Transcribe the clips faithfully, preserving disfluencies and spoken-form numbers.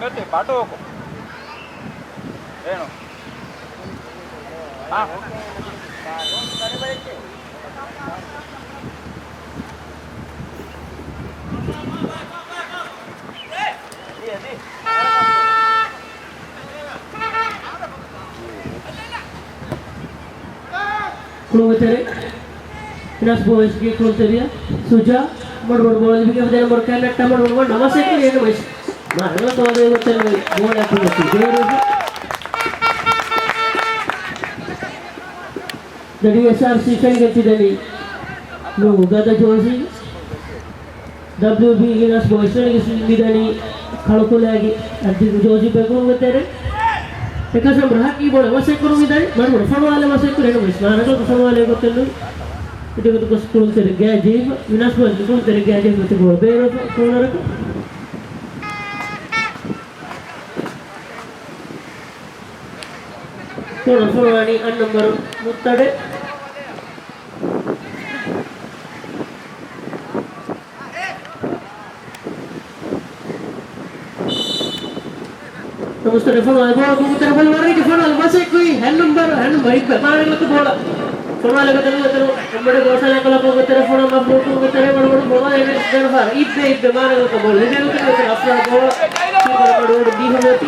މެތި ބަޓޯކު. އޭނު. އާ. ކުޅުނގެ ތެރެ. އިނާސް ބޯއިޒްގެ ކުޅުންތެރިޔާ ސުޖާ. މޮޑު މޮޑު ބޯޅަ ލިބިގެން ދެން މޮޑު ކަންނައްޓާ މޮޑު މޮޑު ނަމާސެކު އެން އެމް އެސް. މާ ރަނގަޅަށް ތޯދޭ ގޮތެއް ބޯޅަ ކުޅުންތެރި ދޭރު. ދަ ޑީއެސްއާރްސީ ފެނިގެން ތިދަނީ ނޫ ގަދަ ޖޯސީ. ޑަބްލިއުބީ އިނާސް ބޯއިޒް ފެނިގެން މިދަނީ ކަޅުކުލައިގެ އައްޑިގު ޖޯސީ ބެކުންގެ ތެރެ. އެކަސަމް ރަހަކީ ބޯޅަ މަސެއްކުރު މިދަނީ މަޑުމަޑު ފޮނުވާލެ މަސެއްކުރު އެނުމެސް މާ ރަނގަޅަށް ފޮނުވާލެ ގޮތެއް ނުވި. އެދެގޮތު ގޮސް ކުޅުންތެރި ގާ ޖެހިފަ އިނާސް ބޯއިޒް ކުޅުންތެރި ގާ ޖެހިފަ ތި ބޯޅަ ބޭރުވެފަ ކޯނަރަކަށް. ކޯނަރު ފޮނުވާނީ އަށް ނަންބަރު މުއްތަޑެ. މުއްތަޑެ ފޮނުވާލި ބޯޅަ ކުންތެރެ ބަލަ ވަރަށް ރީތި ފޮނުވާލި މަސެއްކުރީ ހެން ނަންބަރު، ހެން ނަންބަރު އިއްބެ މާ ރަނގަޅަށް ބޯޅަ ފޮނުވާލި ގޮތަށް ނުވަތަރު އަނބަޑެ ގޯސާލާ ކަލަކުންގެ ތެރެ ފޮނުވާ މަފްރޫ ކުންގެ ތެރެ މަޑުމަޑު ފޮނުވާލި ދެން ފާރ އިއްބެ އިއްބެ މާ ރަނގަޅަށް ބޯޅަ ލިބޭ ގޮތަށް ނުވަތަރު އަފްރާ ބޯޅަ ކީޕަރ މަޑުމަޑު ދީފަ މިއޮތީ.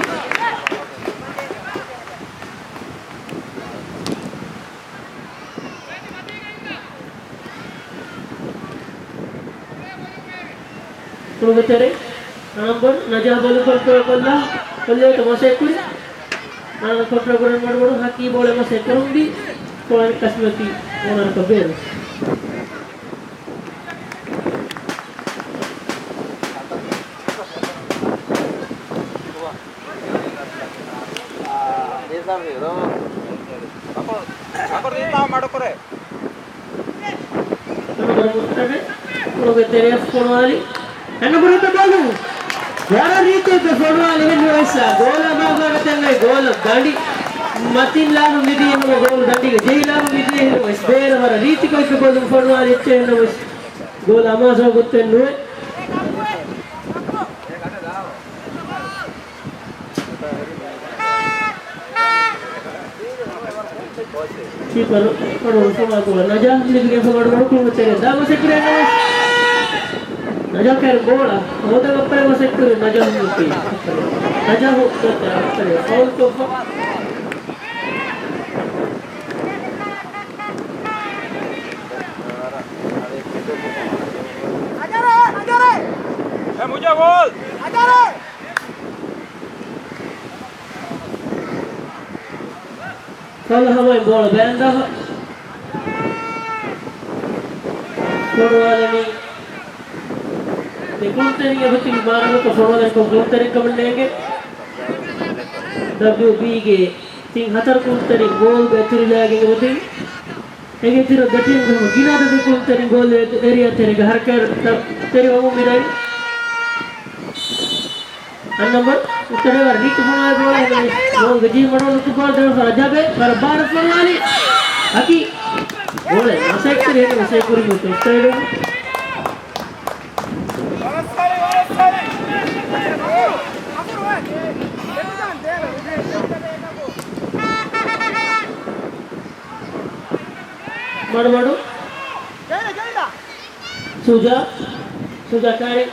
ކުޅުނގެ ތެރެ ނަންބަރު ނަޖާ ބޯޅަ ކޮންޓްރޯލް ކޮށްލާ، ކޮށްލޭތޯ މަސެއްކުރި. ނަން ކޮންޓްރޯލް ކުރަން މަޑުމަޑު ހަކީ ބޯޅަ މަސެއްކުރުން ދީ، ކޮޅަން ކަސްމަތީ ކޯނަރަކަށް ބޭރު. މަޑުކުރޭ. ކުޅުނގެ ތެރެއަށް ފޮނުވާލި. އެން ނަންބަރު އެއްބަލު. ވަރަށް ރީތި އެއްބަލު ފޮނުވާލި އެން އެމް އެސް ގޯލާ މާގާގަ ތެންގައި ގޯލަށް ދަނޑި. މަތިން ލާމަ މިދިޔަ ހަމަ ގޯލު ދަނޑިގަ ޖެހިލާމަ މިދިޔަ ހިނދު ވެސް ބޭރަށް ވަރަށް ރީތިކޮށް އެއްބަލު ފޮނުވާލި އެއްޗެއް އެން އެމް އެސް ގޯލާ މާޒާ ގޮތެއް ނުވޭ. ކީޕަރު ފޮނުވާލި ނަޖާ ލިބިގެން ފޮނުވާލި ކުޅުނގެ ތެރެ ދާ މަސެއްކުރީ އެން އެމް އެސް. ނަޖާ ކައިރި ބޯޅަ ހޯދަން އައްޕަރެ މަސެއްކުރީ ނަޖާ ހުއްޓީ. ނަޖާ ހުއްޓީ އައްޕަރެ ފައުލް ކޮށްފަ. އަޖަރެ! އަޖަރެ! އެ މުޖައް ބޯލް! އަޖަރެ! ކޮލަހަމައި ބޯޅަ ބޭންދާ. ފޮނުވާލަނީ ދެ ކުޅުންތެރިން އެބަތިބި މާރަމަތަ ފޮނުވާލަނީ ކޮން ކުޅުންތެރިން ކަމަށް ނޭނގެ. ޑަބްލިއުބީގެ ތިން ހަތަރު ކުޅުންތެރިން ގޯލްގަ އެތުރިލާގެން އެބަތިބި. އޭގެ ތިރަށް ދެޓީމުގެ ހަމަ ގިނަ އަދަދެއް ކުޅުންތެރިން ގޯލް އެރިއާ ތެރޭގަ ހަރަކާތް ތެރިވަމުން މިދަނީ. އަށް ނަންބަރު އުއްތަޑެ ވަރަށް ރީތި ފޮނުވާލި ބޯޅަ ހެން ނޯންގެ ޖީ މަޑުވަން ކުބާ ދެން ފަރަ ޖަބެ ވަރަށް ބާރަށް ފޮނުވާލި. އަކީ ބޯޅަ މަސައްކަތް ހެން މަސައްކަތް ކުރި އުއްތަޑެ. މަޑުމަޑު. ސުޖާ. ސުޖާ ކާރި.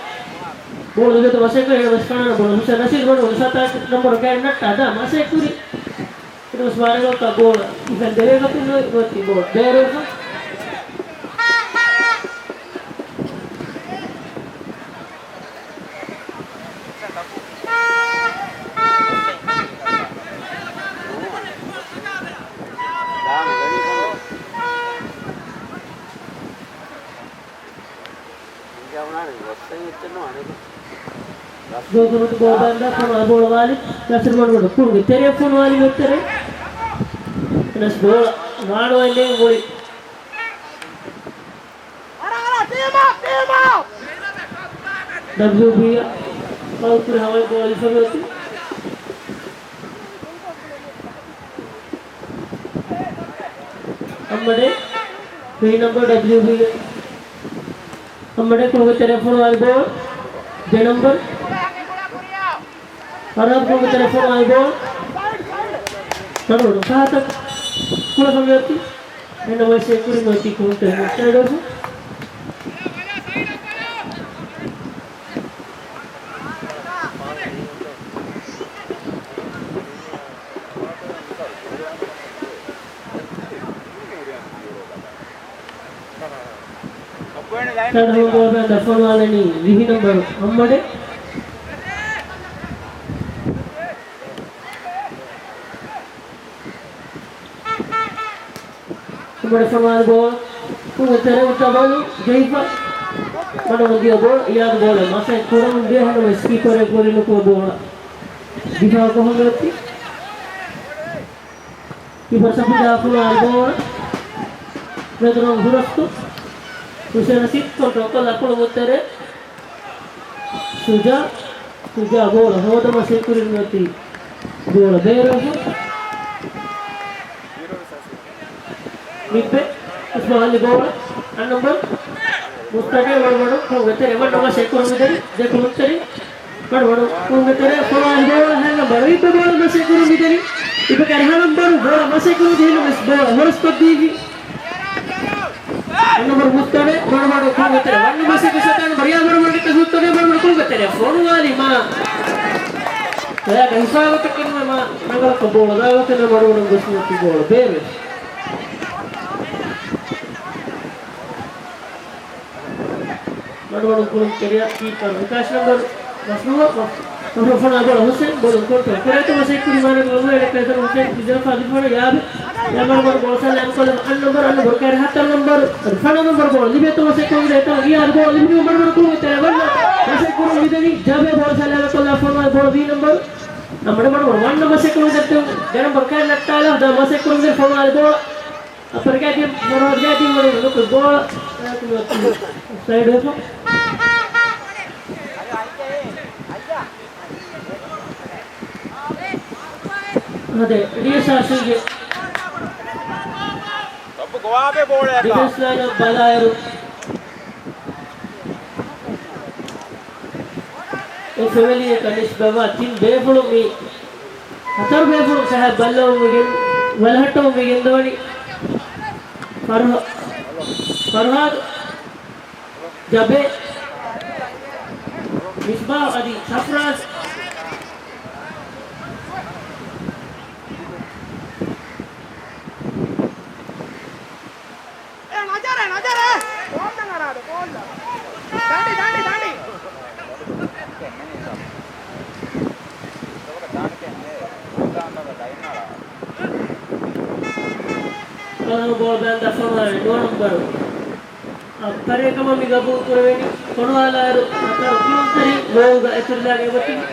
ބޯޅަ ދުވެތަ މަސައްކަތް ވެސް ކާނަ ބޯޅަ ހުސެން ނަސީރު މަޑުމަޑު ސަތާ ނަންބަރު ކާރި ނައްޓާ ދާ މަސައްކަތް ކުރި. އިރުސް ވާރެގޮތަށް ބޯޅަ އިފެން ދެވޭގޮތުން ނުވެ ނުވަތި ބޯޅަ ބޭރުވެފަ. ދޯކުރުން ގޯބަންދާ ފޮނުވާ ބޯޅަ ވާލި ނަސިރު މަޑުމަޑު ކުޅުނގެ ތެރެއަށް ފޮނުވާލި މެއްތެރެ. އެނަސް ބޯޅަ ވާނުވައި ނޭނގު މުޅި. ޑަބްލިއުބީ ފައުލް ކުރި ހަވައި ބޯޅަ އިފަ މިއޮތީ. އައްމަޑޭ، ތްރީ ނަމްބަރު ޑަބްލިއުބީގެ އައްމަޑޭ ކުޅުނގެ ތެރެއަށް ފޮނުވާލި ބޯޅަ ދެ ނަމްބަރު. ފަރާދު ކުޅުންގެ ތެރެއަށް ފޮނުވާލި ބޯޅަ. ނަޑުވަޑު ފަހަތަށް ކުޅަފަ މިއޮތީ. އެންނަ ވައިސް ކުރިން އޮތީ ކުޅުންތެރި މުއްސައިޑޯފު. ތަޑު ހަމަ ބޯޅަ ދަށް ފޮނުވާލަނީ ވިހި ނަންބަރު އައްމަޑެ. އައްމަޑެ ފޮނުވާލި ބޯޅަ ކުޅުން ތެރެއަށް ޑަބަލު ޖެހިފަ. މަޑުމަޑުން ދިޔަ ބޯޅަ އިޔާދު ބޯޅަ މަސައްކަތް ކުރަމުން ދިޔަ ހެންނަމަވެސް ކީޕަރެއް ކުރިނުކުމެ ބޯޅަ ދިފާއަށް ހޮނގައޮތީ. ކީޕަރ ސަފީދާ ފޮނުވާލި ބޯޅަ މެދުރޮނގު ހުރަސްތު. ހުސެން ރަޝީދު ކޮންޓްރޯލް ކޮށްލާ ކުޅުން ތެރެ. ޝުޖާ، ޝުޖާ ބޯޅަ ހޯދަމަށް ކުރިން އޮތީ ބޯޅަ ބޭރުވެފަ. މިއްބެ އިސްމާއިލް ބޯޅަ އަށް ނަންބަރު މުސްތަގެ ވަޑުވަޑު ކުޅުން ތެރެ ވަންނަ މަސައްކަތް ކުރަމުން ދެނީ ދެ ކުޅުންތެރި. ވަޑުވަޑު ކުޅުންތެރެ ފޮނުވާލި ބޯޅަ ހަ ނަންބަރު އިއްބެ ބޯޅަ މަސައްކަތް ކުރަމުން ދެނީ. އިއްބެ ކަރި ހަ ނަންބަރު ބޯޅަ މަސައްކަތް ކުރަމުން ދިޔަ ނަމަވެސް ބޯޅަ ހުރަސްކޮށްދީފި. އަންނަ ނަންބަރު މުސްތަގެ ވަޑުވަޑު ކުޅުންތެރެ ވަންނަ މަސައްކަތް ސަތާން ނަންބަރު އިއްބެ ބޯޅަ މަސައްކަތް ކުރަމުން ދިޔަ ނަމަވެސް ބޯޅަ ހުރަސްކޮށްދީފި. އަންނަ ނަންބަރު މުސްތަގެ ވަޑުވަޑު ކުޅުންތެރެ ފޮނުވާލީމާ. އެއާ ހިފާގޮތަކަށް ނުވެ މާ ރަނގަޅަކަށް ބޯޅަ ދާގޮތެއް ނުވެ މަޑުމަޑުން ގޮސް މިއޮތީ ބޯޅަ ބޭރު. މަޑުމަޑުން ކުޅުންތެރެއަށް ކީޕަރ ވިކާސް ނަންބަރު މަފްރޫހަށް، މަފްރޫހަށް ފޮނުވާ ބޯޅަ ހުސެން ބޯޅަ ކޮންޓްރޯލް ކުރޭތޯ މަސައްކަތް ކުރީ މާނަ ގޮލު އެޑެކް ކައިތަރު ހުސެން ދިޖާފާ ދިފާނަށް ޔާބެ. ޔާބެ މަޑުމަޑުން ބޯޅަ ސަލާމަތް ކޮށްލަމުން އަށް ނަންބަރު، އަށް ނަންބަރު ކައިރި ހަތަރު ނަންބަރު ފަނަރަ ނަންބަރު ބޯޅަ ލިބޭތޯ މަސައްކަތް ކުރީ އެތަނަށް އިޔާދު ބޯޅަ ލިބި މަޑުމަޑުން ކުޅުންތެރެ ވަންނަ މަސައްކަތް ކުރުން މިދަނީ ޖާބެ ބޯޅަ ސަލާމަތް ކޮށްލާ ފޮނުވާ ބޯޅަ ވީ ނަންބަރު. އަށް ނަންބަރު ވަންނަ މަސައްކަތް ކުރުން ދެއްތޯ ދެ ނަންބަރު ކައިރި ނައްޓާލާ ދާ މަސައްކަތް ކުރުން ދެ ފޮނުވާލި ބޯޅަ. އަޕަރ ގާތި ފޮރުވާ ގާތި ވަރު ނުކު ބޯޅަ ސައިޑް ވެފަ. އަދި ޑީއެސްއާރްސީގެ ޑިފެންސް ލައިނަށް ބަލާއިރު، އެ ފެމިލީއަކަށް ނިސްބަތްވާ ތިން ބޭފުޅުން މި ހަތަރު ބޭފުޅުން ފަހަތް ބައްލަވަމުން މި ގެން، ބަލަހައްޓަވަމުން މި ގެންދަވަނީ ފަރުހާ-، ފަރުހާދު، ޖަބޭ، މިސްބާހް އަދި ސަފްރާޒް. އެ ނަޒަރެ، ނަޒަރެ. ކޯލް ދަނގަރާދ، ކޯލް ދަނގަރާދ. ދަނޑި، ދަނޑި، ދަނޑި. ބޯޅަ ބޭން ދަށް ފޮނުވާލި ނުވަ ނަންބަރު. އަށް ފަރެއް ކަމަށް މި ގަބޫލު ކުރެވޭނީ. ފޮނުވާލާއިރު ހަތަރު ކުޅުންތެރި ނޯވުގަ އެތުރިލާގެ އެބަތިބި.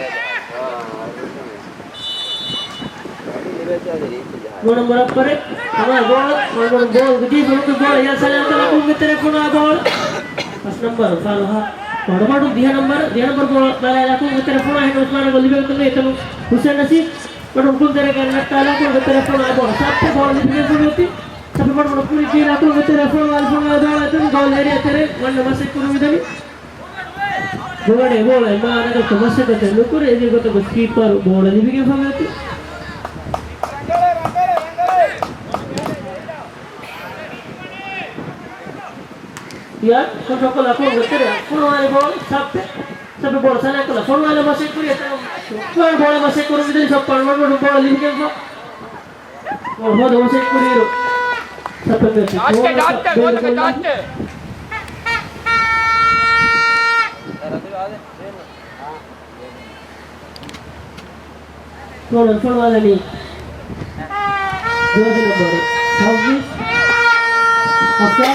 ނުވަ ނަންބަރު އަށް ފަރެއް ކަމާ ބޯޅަ، ނުވަ ނަންބަރު ބޯޅަ ގުދީ ފޮނުކު ބޯޅަ ޔާ ސަލާމް ތަނަކުން ގެތެރެ ފޮނުވާ ބޯޅަ. ފަސް ނަންބަރު ފާލުހާ. ނުވަ ނަންބަރު ދިހަ ނަންބަރު، ދިހަ ނަންބަރު ބޯޅަ ބަލާލާކުން ގެތެރެ ފޮނުވާ ހެން އުސްމާނަށް ގޮލް ލިބޭގޮތުން އެތަނު ހުސެން ނަސީބް. ނުވަ ނަންބަރު ކުޅުންތެރޭގަ ނައްޓާލާކުން ގެތެރެ ފޮނުވާ ބޯޅަ. ސައްޕެ ބޯޅަ ލިބިގެން ފޮނުވި އޮތީ. ސައްޕެ ނުވަ ނަންބަރު ކުޅި ޖީލާކުން ގެތެރެ ފޮނުވާ ފޮނުވާ ބޯޅަ އެތަނު ގޯލް އޭރިއާ ތެރޭ ވަންނަ މަސައްކަތް ކުރުމުން މިދަނީ. ގޮވަނެ ބޯޅަ އެ މާނަގަތު މަސައްކަތެއް ނުކުރެ އެދި ގޮތަކު ކީޕަރު ބޯޅަ ލިބިގެން ފަން އޮތީ. ޔާ، ކޮންޓްރޯލް ކޮށްލާ ކުޅުން ގެތެރެ ފޮނުވާލި ބޯޅަ ސައްޕެ. ސައްޕެ ބޯޅަ ސަލާމް ކޮށްލާ ފޮނުވާލާ މަސައްކަތް ކުރި އެތަނު ބޯޅަ މަސައްކަތް ކުރުމުން މިދަނީ ސައްޕެ ނުވަ ނަންބަރު ބޯޅަ ލިބިގެންފަ. ހޯދަ މަސައްކަތް ކުރިއިރު ސައްޕެ މެޗް ޓާޗް ކެ، ޓާޗް ކެ، ގޯލަށް ގޯލަށް ކެ، ޓާޗް ކެ. ގޯލަށް ފޮނުވާލަނީ ޖާޒީ ނަންބަރު ސައްބީސް، ހަފްސާ.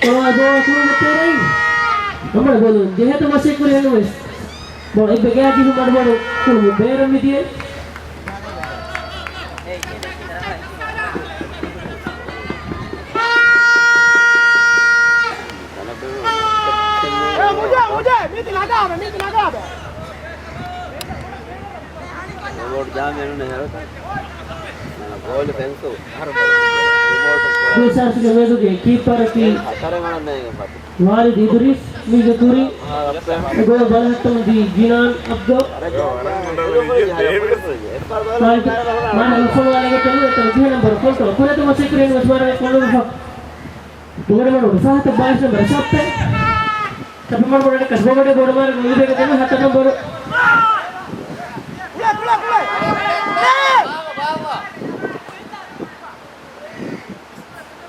ފޮނުވާ ބޯޅަ ކުޅުން ގެތެރެއިން. ނަންބަރު ބޯލުން ޖެހޭތޯ މަސައްކަތް ކުރި އެން އެސް. ބޯޅަ އިއްބެ ގާތް ދިނުމަށް ބޯޅަ ކުޅުން ބޭރަށް މިދިޔަ. މުޖާ، މުޖާ، މީތި ނަގާބަ، މީތި ނަގާބަ. ރޯޑް ޖާމް އެނުނެ ހެރޮތަ؟ ގޯލް ފެންސު. ދިވެހި ސާސިގެ މެދުގެ ކީޕަރަކީ ވާލިދު އިދުރީސް. މީގެ ކުރިން ގޯލް ބަލަހައްޓަމުން ދީ ޖިނާން އަބްދު. މާނަ ފޮނުވާލެވި އެކަނި ދިހަ ނަންބަރު ކޮންޓްރޯލް ކުރެދު މަސައްކަތް ކުރެން ވެސް މާރަ ފޮނުވިފަ. ދުވަރަމަޑު ފަހަތަށް ބާވީސް ނަންބަރު ސައްޕެ. ސައްޕެ މަޑު ބޮޑަށް ކަސްބަ ބޮޑެ ބޮޑު މާރަ ގޮލިބޭގެ ދެން ހަތަރު ނަންބަރު.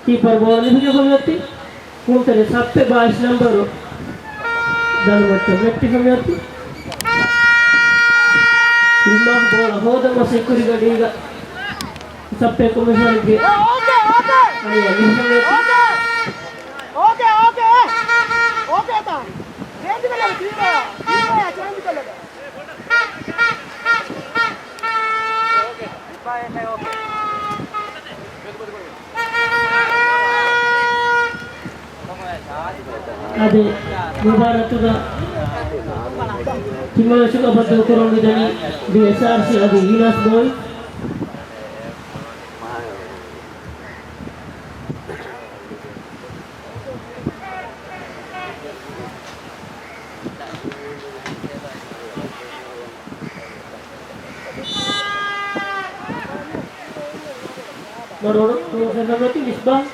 ކީޕަރު ބޯޅަ ލިބިގެން ފަންމެއޮތީ. ކުންތެރި ސައްޕެ ބާވީސް ނަންބަރު ދަނޑުމައްޗަށް ވެއްޓި ފަންމެއޮތީ. އިލްމާ ބޯޅަ ހޯދަން މަސައްކަތް ކުރި ގަޑީގަ ސައްޕެ ކޮމިޝަންގެ އަނިޔާ ލިބިފަންމެއޮތީ. އަދި މުބާރާތުގަ ތިން މެޗުގަ ބައްދަލު ކުރަން މިދަނީ ބީއެސްއާރްސީ އަދި އީނާސް ބޯއިޒް. މަޑުވަޑު ފެންނަމަތި މިސްބާހް.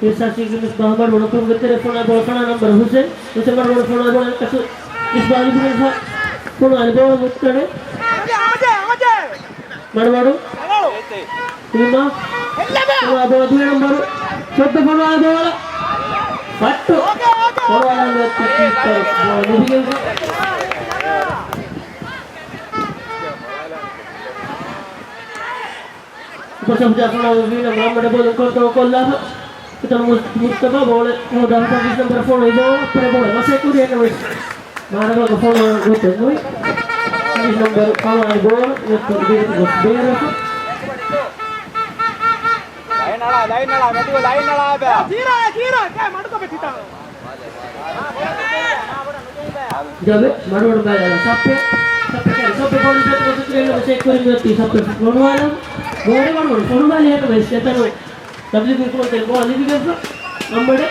އެސްއާސީގެ މިސްބާހް މަޑުވަޑު ކުރުމުގެ ތެރެ ފޮނާ ބޯޅަ ފަނާ ނަންބަރު ހުސެން. ހުސެން މަޑުވަޑު ފޮނާ ބޯޅަ އެކަސު މިސްބާހް ލިބިގެންފަ. ފޮނުވާލި ބޯޅަ މުއްތަނެ. މަޑުވަޑު. އިލްމާ. ފޮނުވާ ބޯޅަ ދުވެ ނަންބަރު. ސޮއްދަ ފޮނުވާ ބޯޅަ. ފައްޓު. ފޮނުވާލަން ކީޕަރު ބޯޅަ ލިބިގެންފަ. އުޕަސަންޗާ ފޮނުވާ ވީނަ މުހައްމަދަށް ބޯޅަ ކޮންޓްރޯލް ކޮށްލާފަ. އެތަން މުސް-، މުސްތަފާ ބޯޅަ ހޯދާފަ ވިސް ނަންބަރު ފޮނުވި ބޯޅަ ޕްރެ ބޯޅަ މަސައްކަތް ކުރި އެން އެމް އެސް. މާރަމަގަ ފޮނުވާ ގޮތެއް ނުވި. ވިސް ނަންބަރު ފޮނުވާ ބޯޅަ އިދިވެތި ގޮސް ބޭރަށް. ލައިން އަޅާ، ލައިން އަޅާ، މެދުގަ ލައިން އަޅާ ބަ. ކީރާ، ކީރާ، ކޭ މަޑުކޮށް ބެ ތިތާ. ޖަބެ، މަޑުވަޑު ބައި އަޅާ. ސައްޕެ، ސައްޕެ ކެރި، ސައްޕެ ބޯޅަ ބޭތު ގޮސް ތިރެން މަސައްކަތް ކުރި މިއޮތީ ސައްޕެ ފޮނުވާލަން. ބޯޅަ މަޑުވަޑު ފޮނުވާލި ހެން ވެސް އެތަނު ޑަބްލިއު ބީ ކުޅުންތެރި ބޯޅަ ލިބިގެންފަ. އަނބަޑެ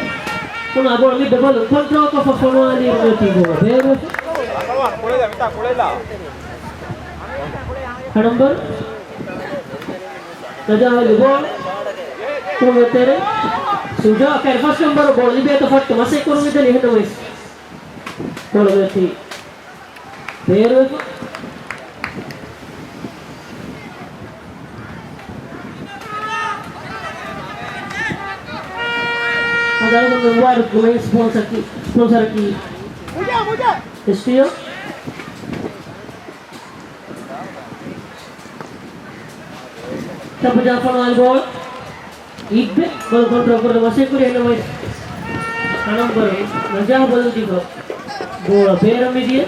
ފޮނުވާ ބޯޅަ މި ބޯޅަ ކޮންޓްރޯލް ކޮށްފަ ފޮނުވާލި މިއޮތީ ބޯޅަ ބޭރުވެފަ. ކުޅެލާ، މިތާ ކުޅެލާ. އަނަންބަރު. ނަޖާހުލް ބޯޅަ. ކުޅުންތެރި. ސުޖާ ކެރި ފަސް ނަންބަރު ބޯޅަ ލިބޭތަ ފައްޓު މަސައްކަތް ކުރުން މިދަނީ އެހެންނަމަވެސް. ބޯޅަ މިއޮތީ ބޭރުވެފަ. އަދާލުމަށް މުބާރަކް މެއިން ސްޕޮންސަރަކީ، ސްޕޮންސަރަކީ އެސްޓީއޯ. ސަބު ޖާފަރު އަލް ބޯޅަ. އިއްބެ ބޯޅަ ކޮންޓްރޯލް ކުރަން މަސައްކަތް ކުރި އެން އެމް އެސް. އަނަންބަރު ނަޖާ ބޮލުން ދިގު ބޯޅަ ބޭރަށް މިދިޔަ.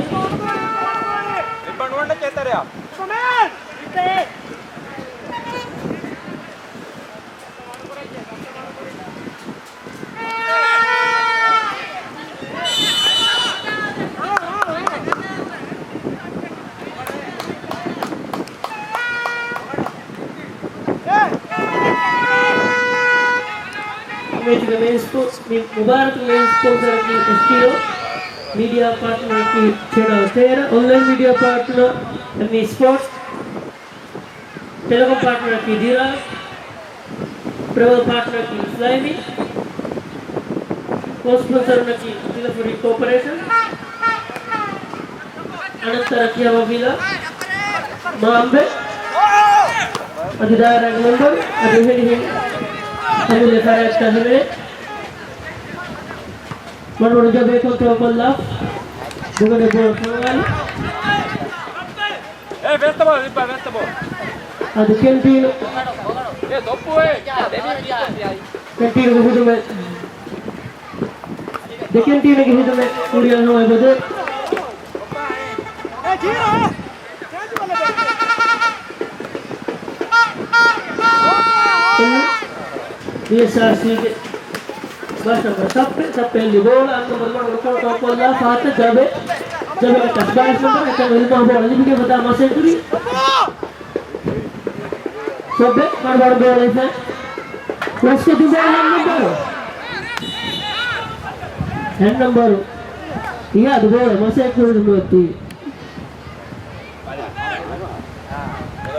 މެޗުގެ މެއިން ސްޕޮ-، މި މުބާރަތުގެ މެއިން ސްޕޮންސަރަކީ އެސްޓީއޯ، މީޑިއާ ޕާޓްނަރަކީ ޗެނަލް ތޭރަ، އޮންލައިން މީޑިއާ ޕާޓްނަރ އެމްއީ ސްޕޯޓްސް، ޓެލެކޮމް ޕާޓްނަރަކީ ދިރާ، ޓްރެވެލް ޕާޓްނަރަކީ ފްލައިމީ، ކޯ ސްޕޮންސަރަކީ ތިލަފުރި ކޯޕަރޭޝަން، އަނަންތަރަ ކިޔަވައިލާ، މާނބެ، އަދި ދާއިރާގެ މެމްބަރު، އަދި އެހެނިހެން އަމިއްލަ ފަރާތްތައް ހިމެނޭ. މަޑުމަޑު ޖަބޭ ކޮންޓްރޯލް ކޮށްލާ، ދުވަނެއް ބޯޅަ ފޮނުވާލި. އޭ، ވެސްތަބޯ، ލިބާ، ވެސްތަބޯ. އަދި ކެންޓީނު. އޭ، ދޮއްޕު، އޭ. ކެންޓީނުގެ ހިދުމަތް. ދެ ކެންޓީނުގެ ހިދުމަތް ކުރިއަށް ނުވަތަ ބަދަލު. ބީއެސްއާރްސީގެ ބާސް ނަންބަރު ސައްޕެ، ސައްޕެ އެއްލި ބޯޅަ، އަންނަ ބޯޅަ ކޮންޓްރޯލް ކޮށްލާ ފަހަތަށް ޖަބެ، ޖަބެގެ ޓަޗް ބާސް ނަންބަރު އެތަން އިލްމާ ބޯޅަ ލިބިގެން ފަތާ މަސައްކަތް ކުރީ. ކޮބެ މަޑުމަޑު ބޯޅަ އިފަ. ވަސްކޮ ދިން ބޯޅަ ހަން ނަމްބަރު. ހަން ނަމްބަރު. އިޔާދު ބޯޅަ މަސައްކަތް ކުރަމުންދީ.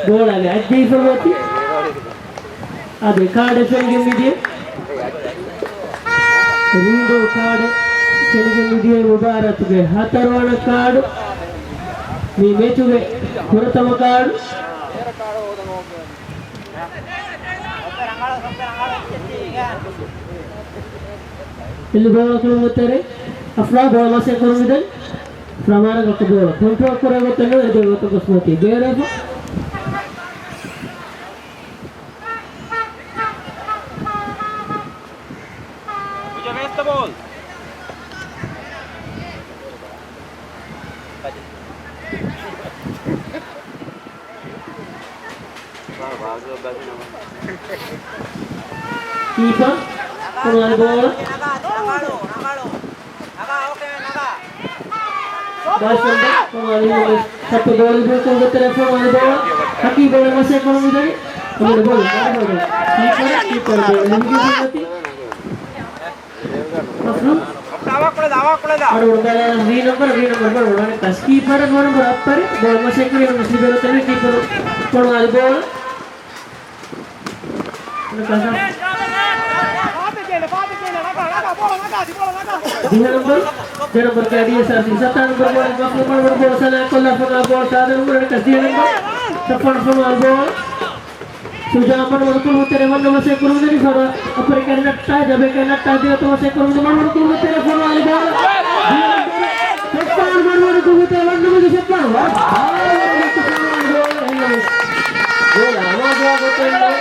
ބޯޅަ އަތްދީފަ އޮތީ. އަދި ކާޑެއް ފެނިގެން މިދިޔަ. ރީނދޫ ކާޑެއް ފެނިގެން މިދިޔަ މުބާރާތުގެ ހަތަރުވަނަ ކާޑު. މި މެޗުގެ ފުރަތަމަ ކާޑު. އެއްލު ބޯޅަ ކުޅުން ތެރޭ. އަފްރާ ބޯޅަ މަސައްކަތް ކުރަމުންދީ. ފްރަމާނަ ގަކު ބޯޅަ ކޮންޓްރޯލް ކުރެވޭ ގޮތެއް ނުވޭ، އެދޭ ގޮތަށް ގޮސް މަތީ ބޭރަށް. ކީޕަރ ފޮނުވާލި ބޯޅަ. ބާސް ނަމްބަރު ފޮނުވާލި ސައްޕަ ގޯލް ބޯކުން ގޮތެރެ ފޮނުވާލި ބޯޅަ. ހަކީ ބޯޅަ މަސައްކަތް ކުރަމުންދީ. އަމިން ބޯޅަ ބޯޅަ. ކީޕަރ ކީޕަރ ބޯޅަ ލިބިގެން މަތީ. މަފްރޫ. އަޑު ބަލާ ވީ ނަމްބަރު، ވީ ނަމްބަރު ބޯޅަ ވަނީ ކީޕަރ ނުވަނަ ނަމްބަރު އައްޕަރެ ބޯޅަ މަސައްކަތް ކުރި ނުސްލި ބޭރު ތެރެ ކީޕަރ ފޮނުވާލި ބޯޅަ. ދިހަ ނަމްބަރު، ދިހަ ނަމްބަރު ކާޑި އެސްއާރްސީ ސަތާ ނަމްބަރު ބޯޅަ މަފްރޫ ބޯޅަ ބޯޅަ ސަލާ ކޮށްލާ ފޮނުވާ ބޯޅަ ސާދަ ނަމްބަރު އަނެކަސް ދިހަ ނަމްބަރު ސަފްވާން ފޮނުވާލި ބޯޅަ. ސުޖާ މަޑުމަޑު ކުޅު ތެރެ ވަންނަ މަސައްކަތް ކުރަމުންދީ ފޮރު އަޕަރިކަ ނައްޓާ ޖަބޭކަ ނައްޓާ ދިޔަތޯ މަސައްކަތް ކުރަމުންދީ މަޑުމަޑު ކުޅު ތެރެ ފޮނުވާލި ބޯޅަ. ސަފްވާން މަޑުމަޑު ކުޅު ތެރެ ވަންނަ މަސައްކަތް ކުރަމުންދީ ސަފްވާން ވަރަށް ބޯޅަ އެއްލަވެސް. ގޯލާ އަމާޒުވާ ގޮތެއް ނުވެ.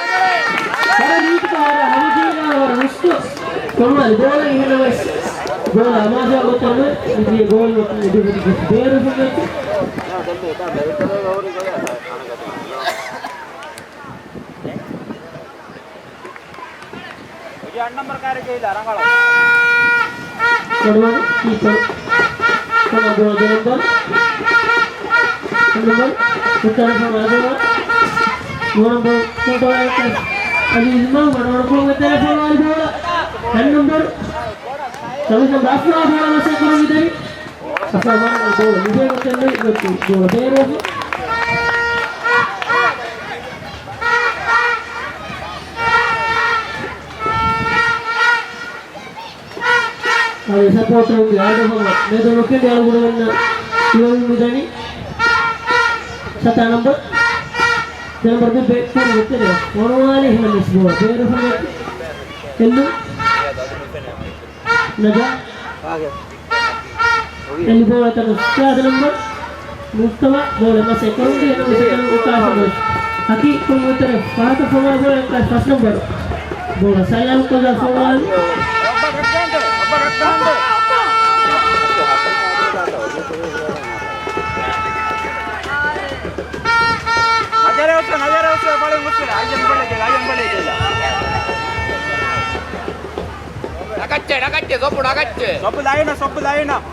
ވަރަށް ރީތިކޮށް ވަރަށް ހަމަޖެހިގެން ވަރަށް ރުއްސު ފޮނުވާލި ބޯޅަ އިހިނަށް ވެސް. ގޯލާ އަމާޒުވާ ގޮތެއް ނުވެ. މިދިޔަ ގޯލް އެއް ބޭރު ފުންނަތި. އަންނަމަރު ކާރި ގެއިލާ ރަނގަޅު. ކޮޑުވަން ކީޕަރު. ކޮޑުވަން ދެން ބޯޅަ. ކޮޑުވަން އުތަރަ ފޮނުވާލި ބޯޅަ. ނުވަނަ ބޯޅަ ކޮޑުވަން އަލީ އިމާމް ނުވަނަ ކޮޑުވަން އުތަރަ ފޮނުވާލި ބޯޅަ. އެއް ނަމްބަރު. ސަމީސަ ބާފުޅާ ބޯޅަ މަސައްކަތް ކުރަމުންދީ. އަފްރާ ބޯޅަ ލިބޭ ގޮތެއް ނުވި ގޮތު ބޯޅަ ބޭރު. އަދި ސަޕޯޓަރުންގެ އަޑު ހަމަ މެދު ނުކެނޑި އަޅުގަނޑުމެންނަށް ކިޔަވަމުންދަނީ. ސަތާ ނަމްބަރު، ދެ ނަމްބަރު ބެ-، ބޭޓް ކުރި އުތެރެ ފޮނުވާލި ހިނަ މިސް ބޯ ބޭރު ހަމަ އެއްލު. ނަޖާ. އެލިބޯޅަތަކު ސާދަ ނަމްބަރު މުސްތަފާ ބޯޅަ މަސައްކަތް ކުރަމުންދީ އެން އެސް އެކަޑަމީ އުކާސަ ބޯ. ހަކީ ކުޅު އުތެރެ ފަހަތަށް ފޮނުވާ ބޯޅަ އެކަސް ފަސް ނަމްބަރު. ބޯޅަ ސަލާމް ކޮށްލާ ފޮނުވާލި. ނަޒަރެއް އޮއްސަ، ނަޒަރެއް އޮއްސަ، ބަލަން އޮއްސަ، އައްޔަން ބަލަން ޖެލާ، އައްޔަން ބަލަން ޖެލާ. ނަގައްޗޭ، ނަގައްޗޭ، ސޮބު ނަގައްޗޭ. ސޮބު ލައިނަށް، ސޮބު ލައިނަށް.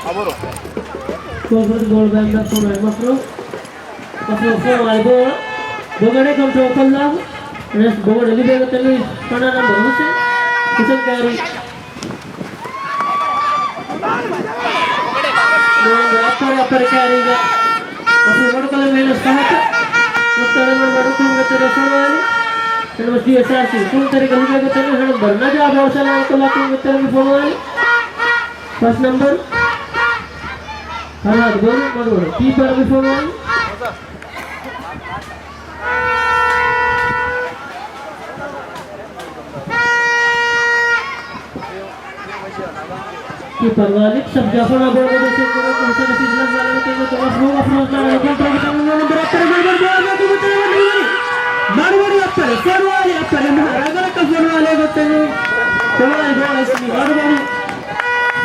އަބުރު. ކޯފަރު ގޯލް ބައިން ދައްކަމުން މަފްރޫ. މަފްރޫ ފޯވާލް ބޯ. ބޮގަޑެއް ކޮންޓްރޯލް ކޮށްލާ. ނެސް ބޮގަޑެއް ލިބޭ ގޮތެއް ނުވި. ފަނަރަ ނަމްބަރު ހުސެން. ހުސެން ކާރި. ނުވަން އައްޕަރު އައްޕަރު ކާރީގަ އަސްލު މަޑުކޮށްލަން މިހެނަސް ފަހަތަށް ނުކްތާ ރަނގަޅު މަޑުކުރުމުގެ ތެރެ ފޮނުވާލި. އެން އެސް ޑީ އެސް އާރް ސީ ކުޅުންތެރިކަން ލިބޭ ގޮތަށް ހަނަން ބަރު ނަޖާ ބޯޅަ ސަލާމަތްކޮށްލާ ކުޅުންތެރި ފޮނުވާލި. ފަސް ނަމްބަރު ފަރްހާދު ބޯޅަ މަޑުވަނީ ކީޕަރަށް މި ފޮނުވާލި. ކީޕަރު ވާލިދް ޝަބް ޖާފަރު ބޯޅަ ދެސެ ކުރެ ކުރުސަނ ފިޒްލަން ވާލެ ތެގެ ތުމަސް ރޫ އަފްރޯޒް ނާ ރަނގަ ކޮންޓްރޯލް ކަމުން ނުވަން ބަރަ އައްޕަރު މަޑުވަނީ ބޯޅަ ގާތު ގޮތެ ވަނީ ވަނީ. މަޑުވަނީ އައްޕަރު ފޮނުވާލި އައްޕަރު މަ ރަނގަޅަކަށް ފޮނުވާލެ ގޮތެ ވަނީ. ފޮނުވާލި ބޯޅަ އިސް މި މަޑުވަނީ.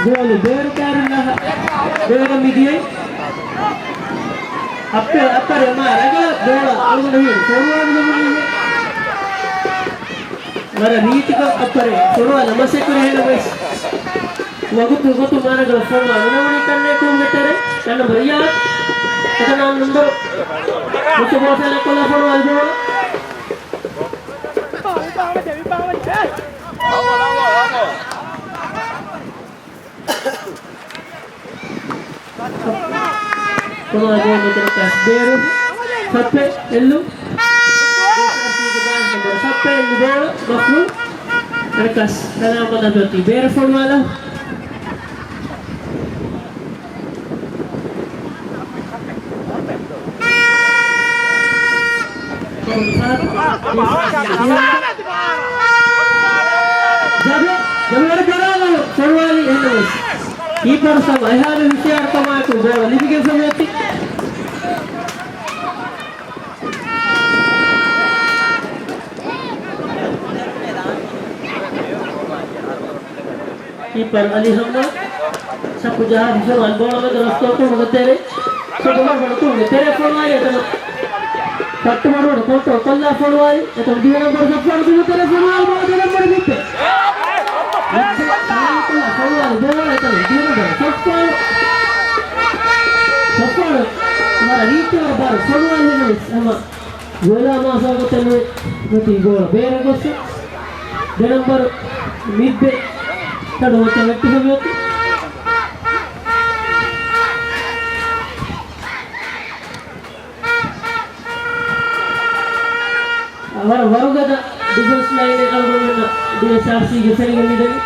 ގޯލު ބޭރު ކާރިން ލަހަ ބޭރަށް މި ދިޔައީ. އައްޕެ އައްޕަރެ މާ ރަނގަޅަށް ބޯޅަ އަޅުގަނޑު ހިޔަން ފޮނުވާލި ލެވުނީ. ވަރަށް ރީތިކޮށް އައްޕަރެ ފޮނުވާލަން މަސައްކަތް ކުރި ހެނަ ވެސް. ވަގުތު ގޮތު މާ ރަނގަޅަށް ފޮނުވާ ނުލެވުނީ ކަންނޭ ކުރުމުގެ ތެރޭ. ރަން ނަމްބަރު ރިޔާދު. އެތަނާ ނަންބަރު މުސްތަފާ ސާލިހް ކޮށްލާ ފޮނުވާލި ބޯޅަ. ފޮނުވާލި ބޯޅަ މިތަނަށް ބޭރު ސައްޕެ އެއްލުން. ސައްޕެ އެއްލުން ބޯޅަ މަފްރޫ. އަނެއްކާސް ސަލާމަތް ބޭރަށް ފޮނުވާލާ. ޖަބެ، ޖަބެ ވަރަށް ބޮޑަށް ފޮނުވާލި އެހެންނަމަވެސް. ކީޕަރު ސަމް އެހާލު ހުޝިޔާރުކަމާއެކު ބޯޅަ ލިބިގެން ފެނުނެތި. ކީޕަރު އަލީ ހައްމާ ސައްޕު ޖަހާފަ ފޮނުވާލި ބޯޅަ މެދު ރަސްކޮށް ކުޅުމުގެ ތެރެ. ސައްޕު މަޑުމަޑު ކުޅުމުގެ ތެރެ ފޮނުވާލި އެތަނު. ކައްޓު މަޑުމަޑު ކޮންޓްރޯލް ކޮށްލާ ފޮނުވާލި އެތަނު ދިވެނަ ނަންބަރު ސައްޕު މަޑުމަޑު ތެރެ ފޮނުވާލި ބޯޅަ ދެ ނަންބަރު މިއްބެ. މިއްބެ ސާލިހް ކޮށްލާ ފޮނުވާލި ބޯޅަ އެތަނު ދިވެނަ ނަންބަރު ސައްޕު. ސައްޕު ވަރަށް ރީތިވަރަށް ބާރު ފޮނުވާލި ނަމަވެސް ހަމަ ގޯލާ މާފާގޮތެއް ނުވެ ގޯލަށް ބޭރަށް ގޮސް ދެ ނަންބަރު މިއްބެ ތަނު މައްޗަށް ވެއްޓިފަ މިއޮތީ. ވަރަށް ވަރުގަދަ ޑިފެންސް ލައިނެއް އަޅުގަނޑުމެންނަށް ޑީއެސްއާރްސީގެ ފެނިގެން މިދަނީ.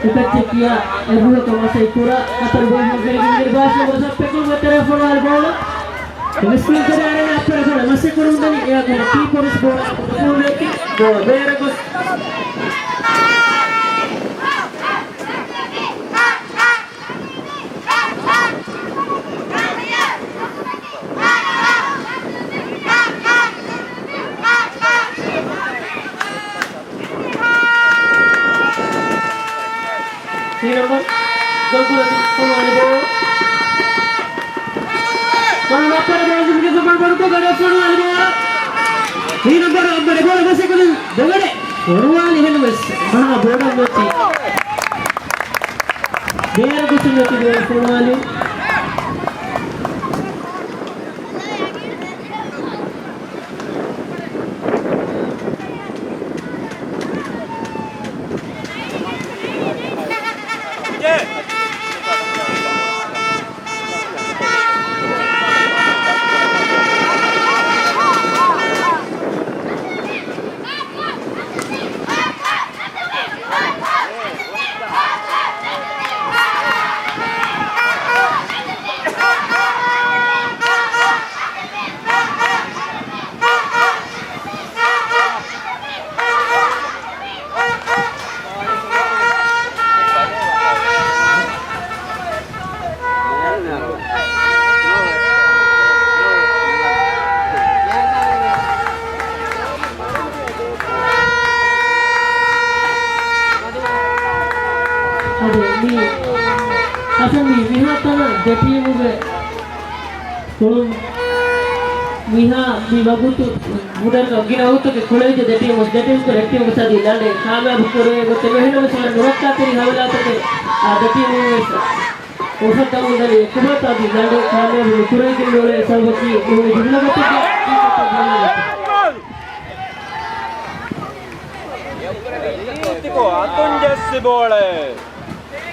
އެކައްޗެއް ކިޔާ އެއްރުހަކަށް މަސައްކަތް ކުރާ ހަތަރު ބޯލަށް ފެނިގެން މިދަނީ ބާސް ނަންބަރު ސައްޕެ ކުޅުމުގެ ތެރެއަށް ފޮނުވާލި ބޯޅަ. މިސްކިތް ތެރެއަށް އައި އައްޕެރަށް ކުރެ މަސައްކަތް ކުރަމުންދަނީ އެއަކުން ކީޕަރު ބޯޅަ ކުޅުމުންދެއްކި ބޯޅަ ބޭރަށް ގޮސް. ހީ ނަންބަރު ގޮލްކުޅަ ފޮނުވާލި ބޯޅަ. ވަރަށް ނައްޕަރަށް ބޯޅަ ލިބިގެން ސަމާން ބޮޑު ގޮގަޑެ ފޮނުވާލި ބޯޅަ. ހީ ނަންބަރު އައްމަރެ ބޯޅަ މަސައްކަތް ގޮގަޑެ ފޮނުވާލި ހެންވެސް މަހާ ބޯޑަށް ނުވަތީ. ބޭރަށް ގޮސް ނުވަތީ ބޯޅަ ފޮނުވާލި. އަދި މި އަސަން މި މިހާތަނަށް ދެ ޓީމުގެ ކުޅުން މިހާ މި ވަގުތު މުދަރުގަ ގިނަ ވަގުތަކެއް ކުޅެވިއްޖެ ދެ ޓީމު، ދެ ޓީމުގެ ރެޑް ޓީމުގެ ސަދީ ލަނޑެއް ކާމިޔާބު ކުރެވޭ ގޮތެއް ނުހެންނަމަ ސުވާ ނުރައްކާތެރި ހަވަލާތަކެއް އާ ދެ ޓީމުން ވެސް އުފައްދަމުން ދަނީ އެކުބާތާ ދި ލަނޑެއް ކާމިޔާބު ނުކުރެވިގެން އުޅޭ ސަބަބަކީ މިހުން ޖުމްލަ ގޮތެއްގަ ކީޕަރ ބޯޅަ ރީތިކޮށް އަތުން ޖެއްސި ބޯޅައެއް.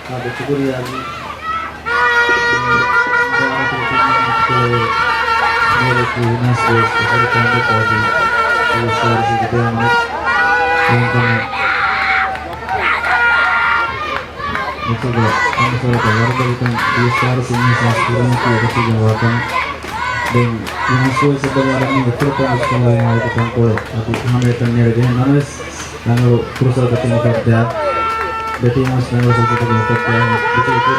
އާދެ، ޝުކުރިއްޔާ. މިއަދު ވިނަސް ވެސް އެހެރި ކަމެއް އަދި އެއްވެސް ވާރިސެއް ދެއަންނެ. އެހެންކަމުން މިތަނުގަ އަންނަ ފަރާތަށް ވަރުގަދަކަން ވިޔަސް ވާރިސެއް އިންސާން ކުރަންކީ އެކަށީގެންވާ ކަމެއް. ދެން ވިނަސް ވެސް އެބަ ވަރަށް މީގެ ކުރަތަމަ ކޮންކޮޅެއް އަދި ހަމައެކަނި ނެރެގެން ނަމަވެސް ރަނގަޅު ފުރުސަތަކަށް މި ފައްދާ ދެ ޓީމުން ރަނގަޅު ފުރުސަތަކަށް މި ފައްދާ ދެ ޓީމުން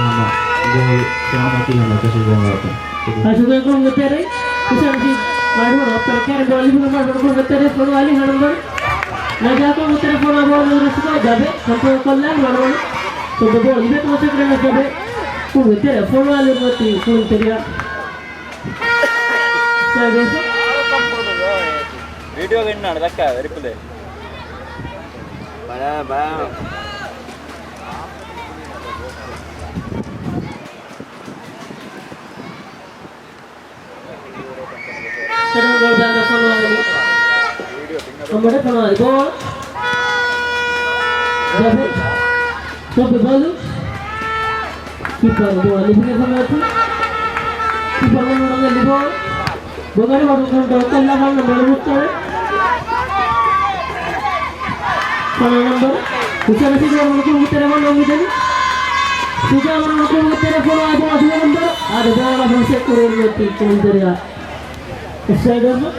ހަމަ ގޯލް ކުރަން އޮތީ ހަމަ އެކަށީގެންވާކަން. އަށުގެ ގޮންގެ ތެރެ ހުސެން މަޑުމަޑު އައްޕަރ ކެރި ބޯޅަ ލިބުނު މަޑުމަޑު ގޮންގެ ތެރެ ފޮނުވާލި ހަނަންބަރު ނަޖާކަށް ގޮތެރެ ފޮނުވާ ބޯޅަ މެދު ރަސްކޮށް ޖަބެ ކޮންޓްރޯލް ކޮށްލާ މަޑުމަޑު ކޮންބަ ބޯޅަ ލިބޭ ތަނަށް ޖަބެ ކުން ތެރެ ފޮނުވާލި ނުވަތީ ކުން ތެރެއަށް. ވީޑިއޯ ގެންނާނެ ދައްކާ ރިޕްލޭ. ބަލާ، ބަލާ. މަޑެ ފޮނުވާލި ބޯޅަ. ޖަބެ. ޖަބެ ބޯލު. ކީޕަރު ބޯޅަ ލިބިގެން ފޮނުވާތީ. ކީޕަރު ނުނަގައި ލިބޯ. ބޮގަރި ވަޑު ކޮންޓްރޯލް ކޮށްލާ ފަންނަ ބޮޅަ މުއްތަރެ. ފަންނަ ނަމްބަރު. ހުސެން ރަޝީދު ވަޑު ކުރު މުއްތަރެ ވަން ނަމް މިދަނީ. ސުޖާ ވަޑު ކުރު މުއްތަރެ ފޮނުވާ ބޯޅަ ދިވެ ނަމްބަރު. އާދެ ބޯޅަ ހުސެން ކުރު މުއްތަރެ. އޮފްސައިޑް އޮވަރ.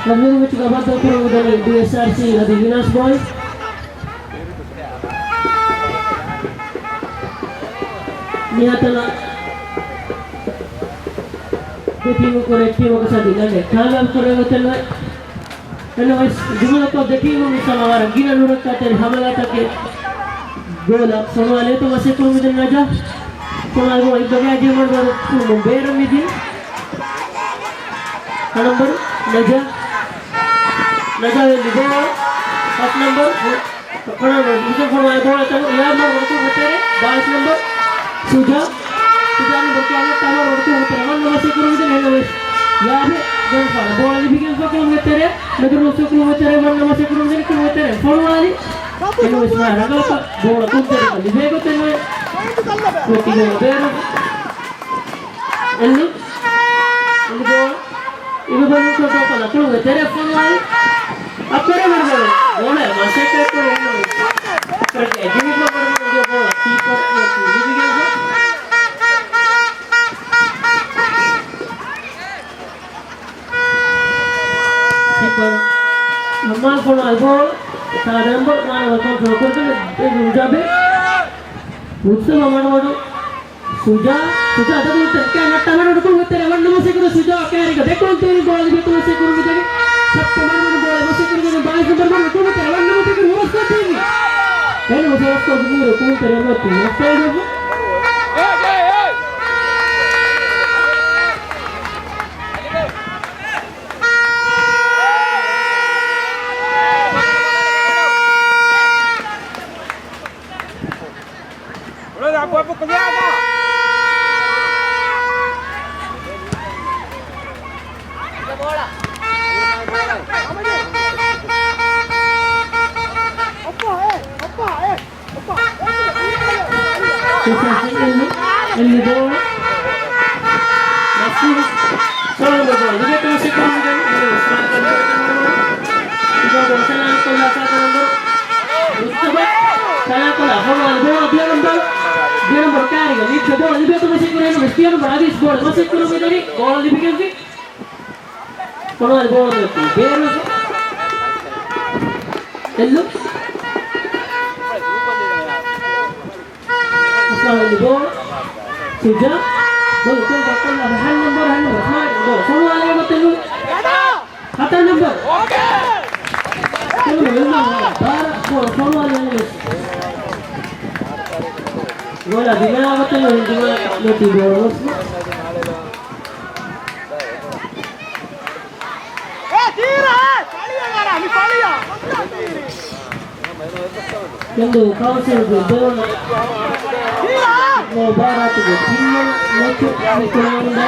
މަގްނިޓިއުޑް މެޗުގަ ބައްދަލު ކުރަމުންދަނީ ޑީއެސްއާރްސީ އަދި ވިނާސް ބޯއިޒް. މިހާތަނަށް ދެ ޓީމު ކުރެ ޓީމުގެ ސަދި ލަނޑެއް ކާމިޔާބު ކުރެވޭ ގޮތެއް ނުވޭ. އެންއޯއެސް ޖުމުލަކޮށް ދެ ޓީމުން މި ސަމަވާރަށް ގިނަ ނުރައްކާތެރި ހަމަލާތަކެއް ގޯލަށް ފޮނުވާލޭތޯ މަސައްކަތް ކުރަމުންދަނީ ނަޖާ. ފޮނުވާލި ބޯޅަ އިއްބަގެ އަޖެ މަޑުވަޑު ކުރުމުން ބޭރަށް މިދިން. ފަންނަ ނަމްބަރު ނަޖާ. ނަޖާ ވެލި ބޯޅަ. ފަސް ނަމްބަރު ފަންނަ ނަމްބަރު ހުސެން ފޮނުވާލި ބޯޅަ ތަނު އިޔާމަރު ވަޑު ކުރުމުގެ ތެރޭ. ބާވީސް ނަމްބަރު ސުޖާ. ސުޖާ ނަމްބަރު ކިޔާ ނައްޓާމަރު ވަޑު ކުރުމުގެ ތެރޭ. ވަން ނަމްބަރު ސެކުރު މިދަނީ އެންއޯއެސް. ޔާބެ ގެންފާނަ ބޯޅަ ލިބިގެންފަ ކުރުމުގެ ތެރޭ. މެދުރު ސެކުރުމުގެ ތެރޭ. ވަން ނަމްބަރު ސެކުރު މިދަނީ ކުރުމުގެ ތެރޭ. ފޮނުވާލި. އެންއޯއެސް މާ ރަނގަޅަކަށް ބޯޅަ ކުންތެރިކަ ލިބޭ ގޮތެއް ނުވޭ. ކުއްޓި ގޯލަށް ބޭރު. އެއްލު. އެއްލު ބޯޅަ. އިބަ ބަލޫ ކޮޓޯ ކަލަ ކުޅުގެ ތެރެ ފޮނުވާލި. އަކުރެ މަޑުމަޑު. ބޯޅަ މަސައްކަތް ކުރެ އެއްލު. އަކުރެ ޖިހިފަ މަޑުމަޑު ބޯޅަ ކީޕަރ ލިބިގެން. ކީޕަރ ހަމާ ފޮނުވާލި ބޯޅަ. ސާ ނަމްބަރު މާނަ ވަކޮން ކުރު ކުރު ޖަބެ. މުއްތަބާ މަޑުމަޑު. ސުޖާ، ސުޖާ ދަދު ތެރެކާ ނައްޓާ މަޑު ރުކުން ތެރެ ވަން ނަމަ ސެކުރު ސުޖާ ކާރިގަ ދެކޮން ތެރި ބޯޅަ ލިބޭ ތުވެ ސެކުރު މިދަނީ. ސައްތަ މަޑު މަޑު ބޯޅަ މަ ސެކުރު ދެން ބާވީސް ނަމްބަރު މަޑު ރުކުން ތެރެ ވަން ނަމަ ސެކުރު ހުރަސް ކޮށް ތިން. އެން ހުސެން ރަސްކޯ ދުނިޔެ ރުކުން ތެރެ މަ ތިން އޮފްސައިޑް އޮފް. އެއްލި ބޯޅަ. ނަސީމް. ސޯލަން ބޯޅަ. ލިބޭތޯ ސެކުރު މިދަނީ. މުސްތަފާ ސަލާމް ކޮށްލާ ސާތަ ނަމްބަރު. މުސްތަފާ ސަލާމް ކޮށްލާ ފޮނުވާލި ބޯޅަ ދިޔަ ނަމްބަރު. ދިޔަ ނަމްބަރު ކާރިގަ ލިބޭ ބޯޅަ ލިބޭތޯ ސެކުރު މިދަނީ. ދިޔަ ނަމްބަރު އަދީސް ބޯޅަ މަ ސެކުރު މިދަނީ. ބޯޅަ ލިބިގެންފި. ފޮނުވާލި ބޯޅަ ދެއްކުން ބޭރު. އެއްލު. އަސްލާމް ވެލި ބޯޅަ. ސުޖާ. ބޯޅަ ކޮން ކޮން ކޮން ހަން ނަމްބަރު ހަން ނަމްބަރު. ސުމާން ބޯޅަ ފޮނުވާލި އެގޮތެއް ނުވޭ. ހަތަރު ނަމްބަރު. ބާރަށް ބޯޅަ ފޮނުވާލި އެންއެމްއެސް. ގޯލާ ދިމާ ގޮތެއް ނުވޭ ދިމާ ނެތި ބޯޅަ ވެސް. ކެނދޫ ކައުންސިލްގެ ދެވަނަ މުބާރާތުގެ ތިންވަނަ މެޗު މި ކުރަމުންދާ.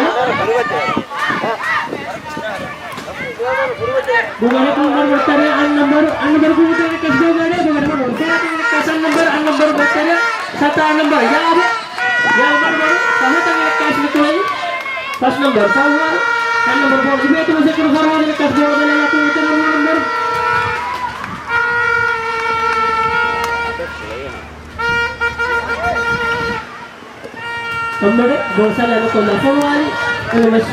ބުގަނެ ކުންގަނޑު ވައްތަރެ އަން ނަމްބަރު، އަން ނަމްބަރު ކުންގަނޑު ކަސްބޯގާޑެ ބުގަނެ ކުންގަނޑު ސަތާ ނަމްބަރު، އަން ނަމްބަރު ވައްތަރެ ސަތާ ނަމްބަރު ޔާބެ. ޔާ ނަމްބަރު ތަހުތަނގެ ކާސް ނިކުޅެން. ފަސް ނަމްބަރު ފައްވާރު. ހަތް ނަމްބަރު ބޯޅަ ލިބޭތޯ ސެކުރު ފަރުވާދެން ކަސް ބޯޅަ ބެލާލާ ކުން އިތުރު ނަމްބަރު. ކަންބޮޑެ ބޯޅަ ސަލާމަތް ކޮށްލާ ފޮނުވާލި. އެންއެމްއެސް.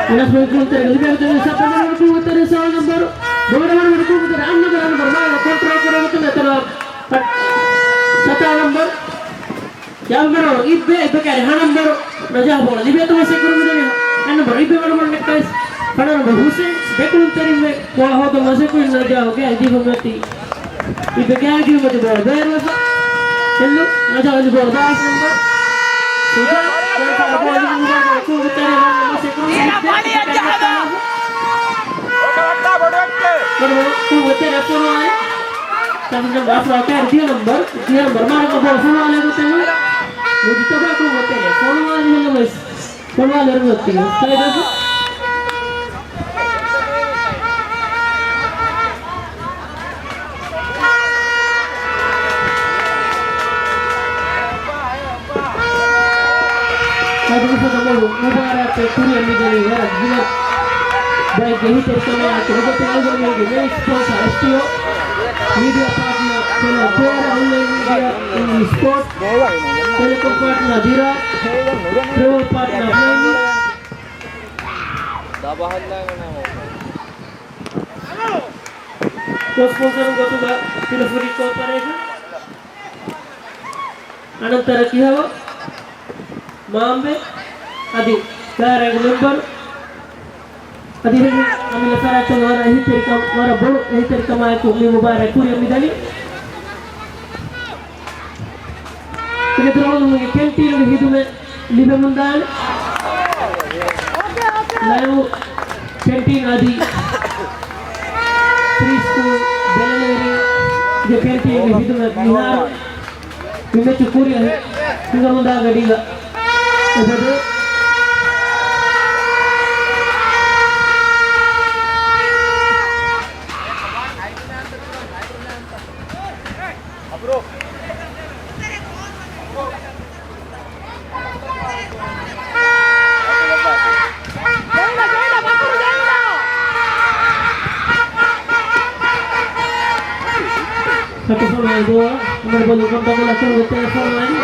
ވިނާސް ބޯއިޒް ކުޅު ތެރެ ލިބޭ ގޮތުން ސައްބަން ނަމްބަރު ކުޅު ތެރެ ސޯ ނަމްބަރު. ބޯޅަ ނަމްބަރު ކުޅު ތެރެ އަން ނަމްބަރު އަން ނަމްބަރު މާ ކޮންޓްރޯލް ކުރާ ގޮތުން އެތަނަށް ސަތާ ނަމްބަރު. ޔާ ނަމްބަރު އިއްބެ، އިއްބެ ކާރި ހަ ނަމްބަރު ނަޖާހް ބޯޅަ ލިބޭތޯ ސެކުރު މިދަނީ. އަން ނަމްބަރު އިއްބެ ވަނަ މަން ނެކްޓައިސް. ފަނަރަ ނަމްބަރު ހުސެން ދެކުޅުން ތެރިންވެ ބޯޅަ ހޯދަ މަސެކު ނަޖާހްގެ އަދި ހުމަތި. އިއްބެ ގާގި މަތި ބޯޅަ ބޭރުވެފަ. އެއްލު ނަޖާހް އަދި ބޯޅަ ދާސް ނަމްބަރު. ސުޖާ ބޯޅަ ބޯޅަ ލިބުން ބޯޅަ ކުން ތެރެ ވަނަ މަސެކު. ކުން ތެރެ ފޮނުވާލި. ތަން ނަމްބަރު އަފްރާ ކާރި ދިޔަ ނަމްބަރު، ދިޔަ ނަމްބަރު މާރަކަ ބޯ ފޮނުވާލެ ގޮތެއް ނުވޭ. މުޖުތަބާ ކުރު ގޮތެއް ފޮނުވާލި ހެންނަމެސް. ފޮނުވާލެވުނީ އޮފްސައިޑް. އަދި މިފަދަ މޮޅު މުބާރާތެއް ކުރިއަށް މިދަނީ ވަރަށް ގިނަ ބައެއްގެ އެހީތެރިކަމާއެކު ރޮބޮޓިކް އަލްގޮރިމްގެ މެއިން ސްޕޮންސަރ އެސްޓީއޯ، މީޑިއާ ޕާޓްނަރ ކެނަލް ގޯރ، އޮންލައިން މީޑިއާ އިން ސްޕޯޓްސް، ޓެލެކޮމް ޕާޓްނަރ ދިރާ، ޓްރެވަލް ޕާޓްނަރ ފްލައިން، ކޯ ސްޕޮންސަރުން ގޮތުގަ ފިލަފުރި ކޯޕަރޭޝަން، އަނަންތަރަ ކިހަވަ، މާނބެ، އަދި ދާއިރާގެ މެމްބަރު، އަދި އެހެން އަމިއްލަ ފަރާތްތަކުގެ ވަރަށް އެހީތެރިކަން، ވަރަށް ބޮޑު އެހީތެރިކަމާއެކު މި މުބާރާތް ކުރިއަށް މިދަނީ. އިނގޭ ދުރަހުލުމުގެ ކެންޓީނުގެ ހިދުމަތް ލިބެމުންދާނެ. ލައިވް ކެންޓީން އަދި ޕްރީ ސްކޫލް ބެލެނިވެރިންގެ ކެންޓީންގެ ހިދުމަތް މިހާރު މި މެޗު ކުރިއަށް ހިނގަމުންދާ ގަޑީގަ އެބަދޭ. ކަޓު ފޮނުވާލި ބޯޅަ، އަނބަޑު ބޯލުން ކޮންޓްރޯލް ކުރުމަށް ތެރެ ފޮނުވާލި.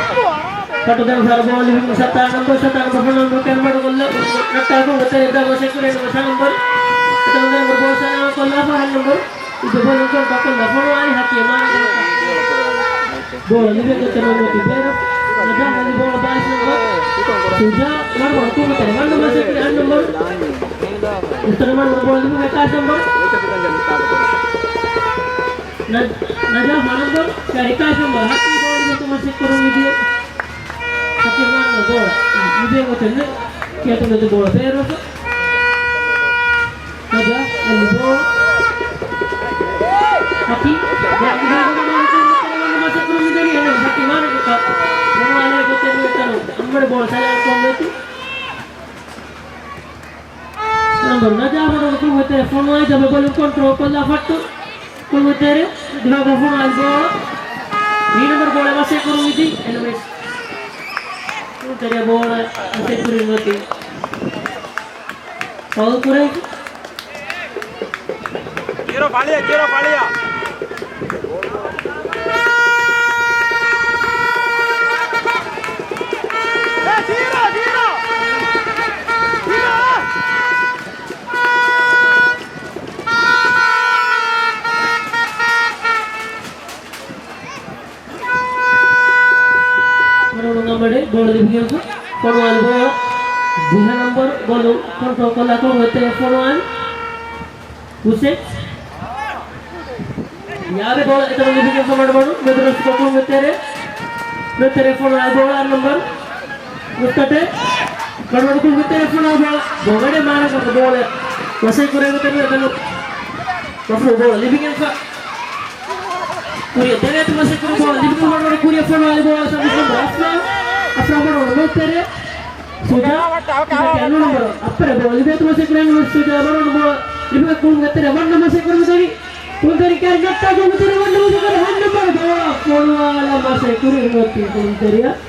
ކަޓު ދެން ސަރ ބޯޅަ ލިބުން ސަތާ ނަންބަރު، ސަތާ ނަންބަރު ފޮނުވާލި ނަންބަރު ކެންބަޑު ގޮއްލަ، ނައްޓާކު ގޮތެރެ ދާ މަސެކުރޭ ނަންބަރު ސަ ނަންބަރު. އެތަން ދެން ނަންބަރު ބޯޅަ ސަލާމަތް ކޮށްލާފަ ހަ ނަންބަރު. އިބެ ބޯލުން ކޮންޓްރޯލް ކޮށްލާ ފޮނުވާލި ހަކީ މާނަ ކަމަކަށް. ބޯޅަ ލިބޭ ގޮތެއް ނޫން މަތި ބޭރަށް. ނަޖާ އަލި ބޯޅަ ބާއިސް ނަންބަރު. ސުޖާ މަޑުމަޑު ކުރުމަތެރެ ވަން ނަންބަރު ސެކުރި އަން ނަންބަރު. އުތަރަ މަޑުމަޑު ބޯޅަ ލިބުމަށް އެކާސް ނަންބަރު. ނަ-، ނަޖާ ހަ ނަންބަރު ސެކުރި އެކާސް ނަންބަރު. ހަކީ ބޯޅަ ލިބުމަށް ސެކުރު މިދިޔަ. ހަކީ މާނަ ބޯޅަ ލިބޭ ގޮތެއް ނެތް. ކިޔަތުން ނެތު ބޯޅަ ބޭރުވެފަ. ނަޖާ އަލި ބޯޅަ. ހަކީ މާނަ މަސަކުރު މިދަނީ އެން ހަކީ މާނަ ވަނުވާލޭ ގޮތެއް ނުވެތަނު. އަންމަޑު ބޯޅަ ސަލާމަތް ކޮށްލޭތި. ނަންބަރު ނަޖާ މަޑުމަޑު ކުރުމަތެރެ ފޮނުވާލި އިބެ ބޯލުން ކޮންޓްރޯލް ކޮށްލާ ފައްޓު. ކުރުމަތެރެ ދިމާގަ ފޮނުވާލި ބޯޅަ. މި ނަންބަރު ބޯޅަ މަސަކުރު މިދި. އެން އެމް އެސް. ކުރުމަތެރެ ބޯޅަ މަސަކުރު މިދި. ފައުލް ކުރޭ. ޖީރޯ ފަޅިޔަ، ޖީރޯ ފަޅިޔަ. އެ، ޖީރޯ، ޖީރޯ. ޖީރޯ. މަޑުމަޑު އަނބަޑެ ބޯޅަ ލިބިގެންފަ. ފޮނުވާލި ބޯޅަ. ދިހަ ނަންބަރު ބޯލު ކޮންޓްރޯލް ކޮށްލާ ކުރުމަތެރެ ފޮނުވާލި. ހުސެން. ޔާދެ ބޯޅަ އެތަނުން ލިބިގެންފަ މަޑުމަޑު. މެދުރަސް ކޮޓުން މެތެރެ. މެތެރެ ފޮނުވާލި ބޯޅަ އަށް ނަންބަރު. މުސްތަޓެ. މަޑުމަޑު ކުރު މެތެރެ ފޮނުވާލި ބޯޅަ. ބޮވެޑެ މާނަ ކަމަ ބޯޅަ. ވަސައި ކުރޭ ގޮތެއް ނުވޭ އެތަނުން. މަފްރޫ ބޯޅަ ލިބިގެންފަ. ކުރިއަށް ދެވޭތި މަސައްކަތު ބޯޅަ ލިބިގެން ވަންނަ ކުރިއަށް ފޮނުވާލި ބޯޅަ ސަމިސް ނަމްބަރު އަފްރާ. އަފްރާ ބޯޅަ ނުވެތެރެ. ސުޖާ. އެން ނަމްބަރު. އައްޕަރެ ބޯޅަ ލިބޭތި މަސައްކަތު ސުޖާ ބޯޅަ ނުބޯ. ލިބިގެން ކުރިއަށް ދެވޭތި ވަންނަ މަސައްކަތު މިދަނީ. ކުޅުންތެރި ކައިރި ނައްޓާ ކުޅުންތެރި ވަންނަ މަސައްކަތު ހަ ނަމްބަރު ބޯޅަ ފޮނުވާލާ މަސައްކަތު ކުރިއަށް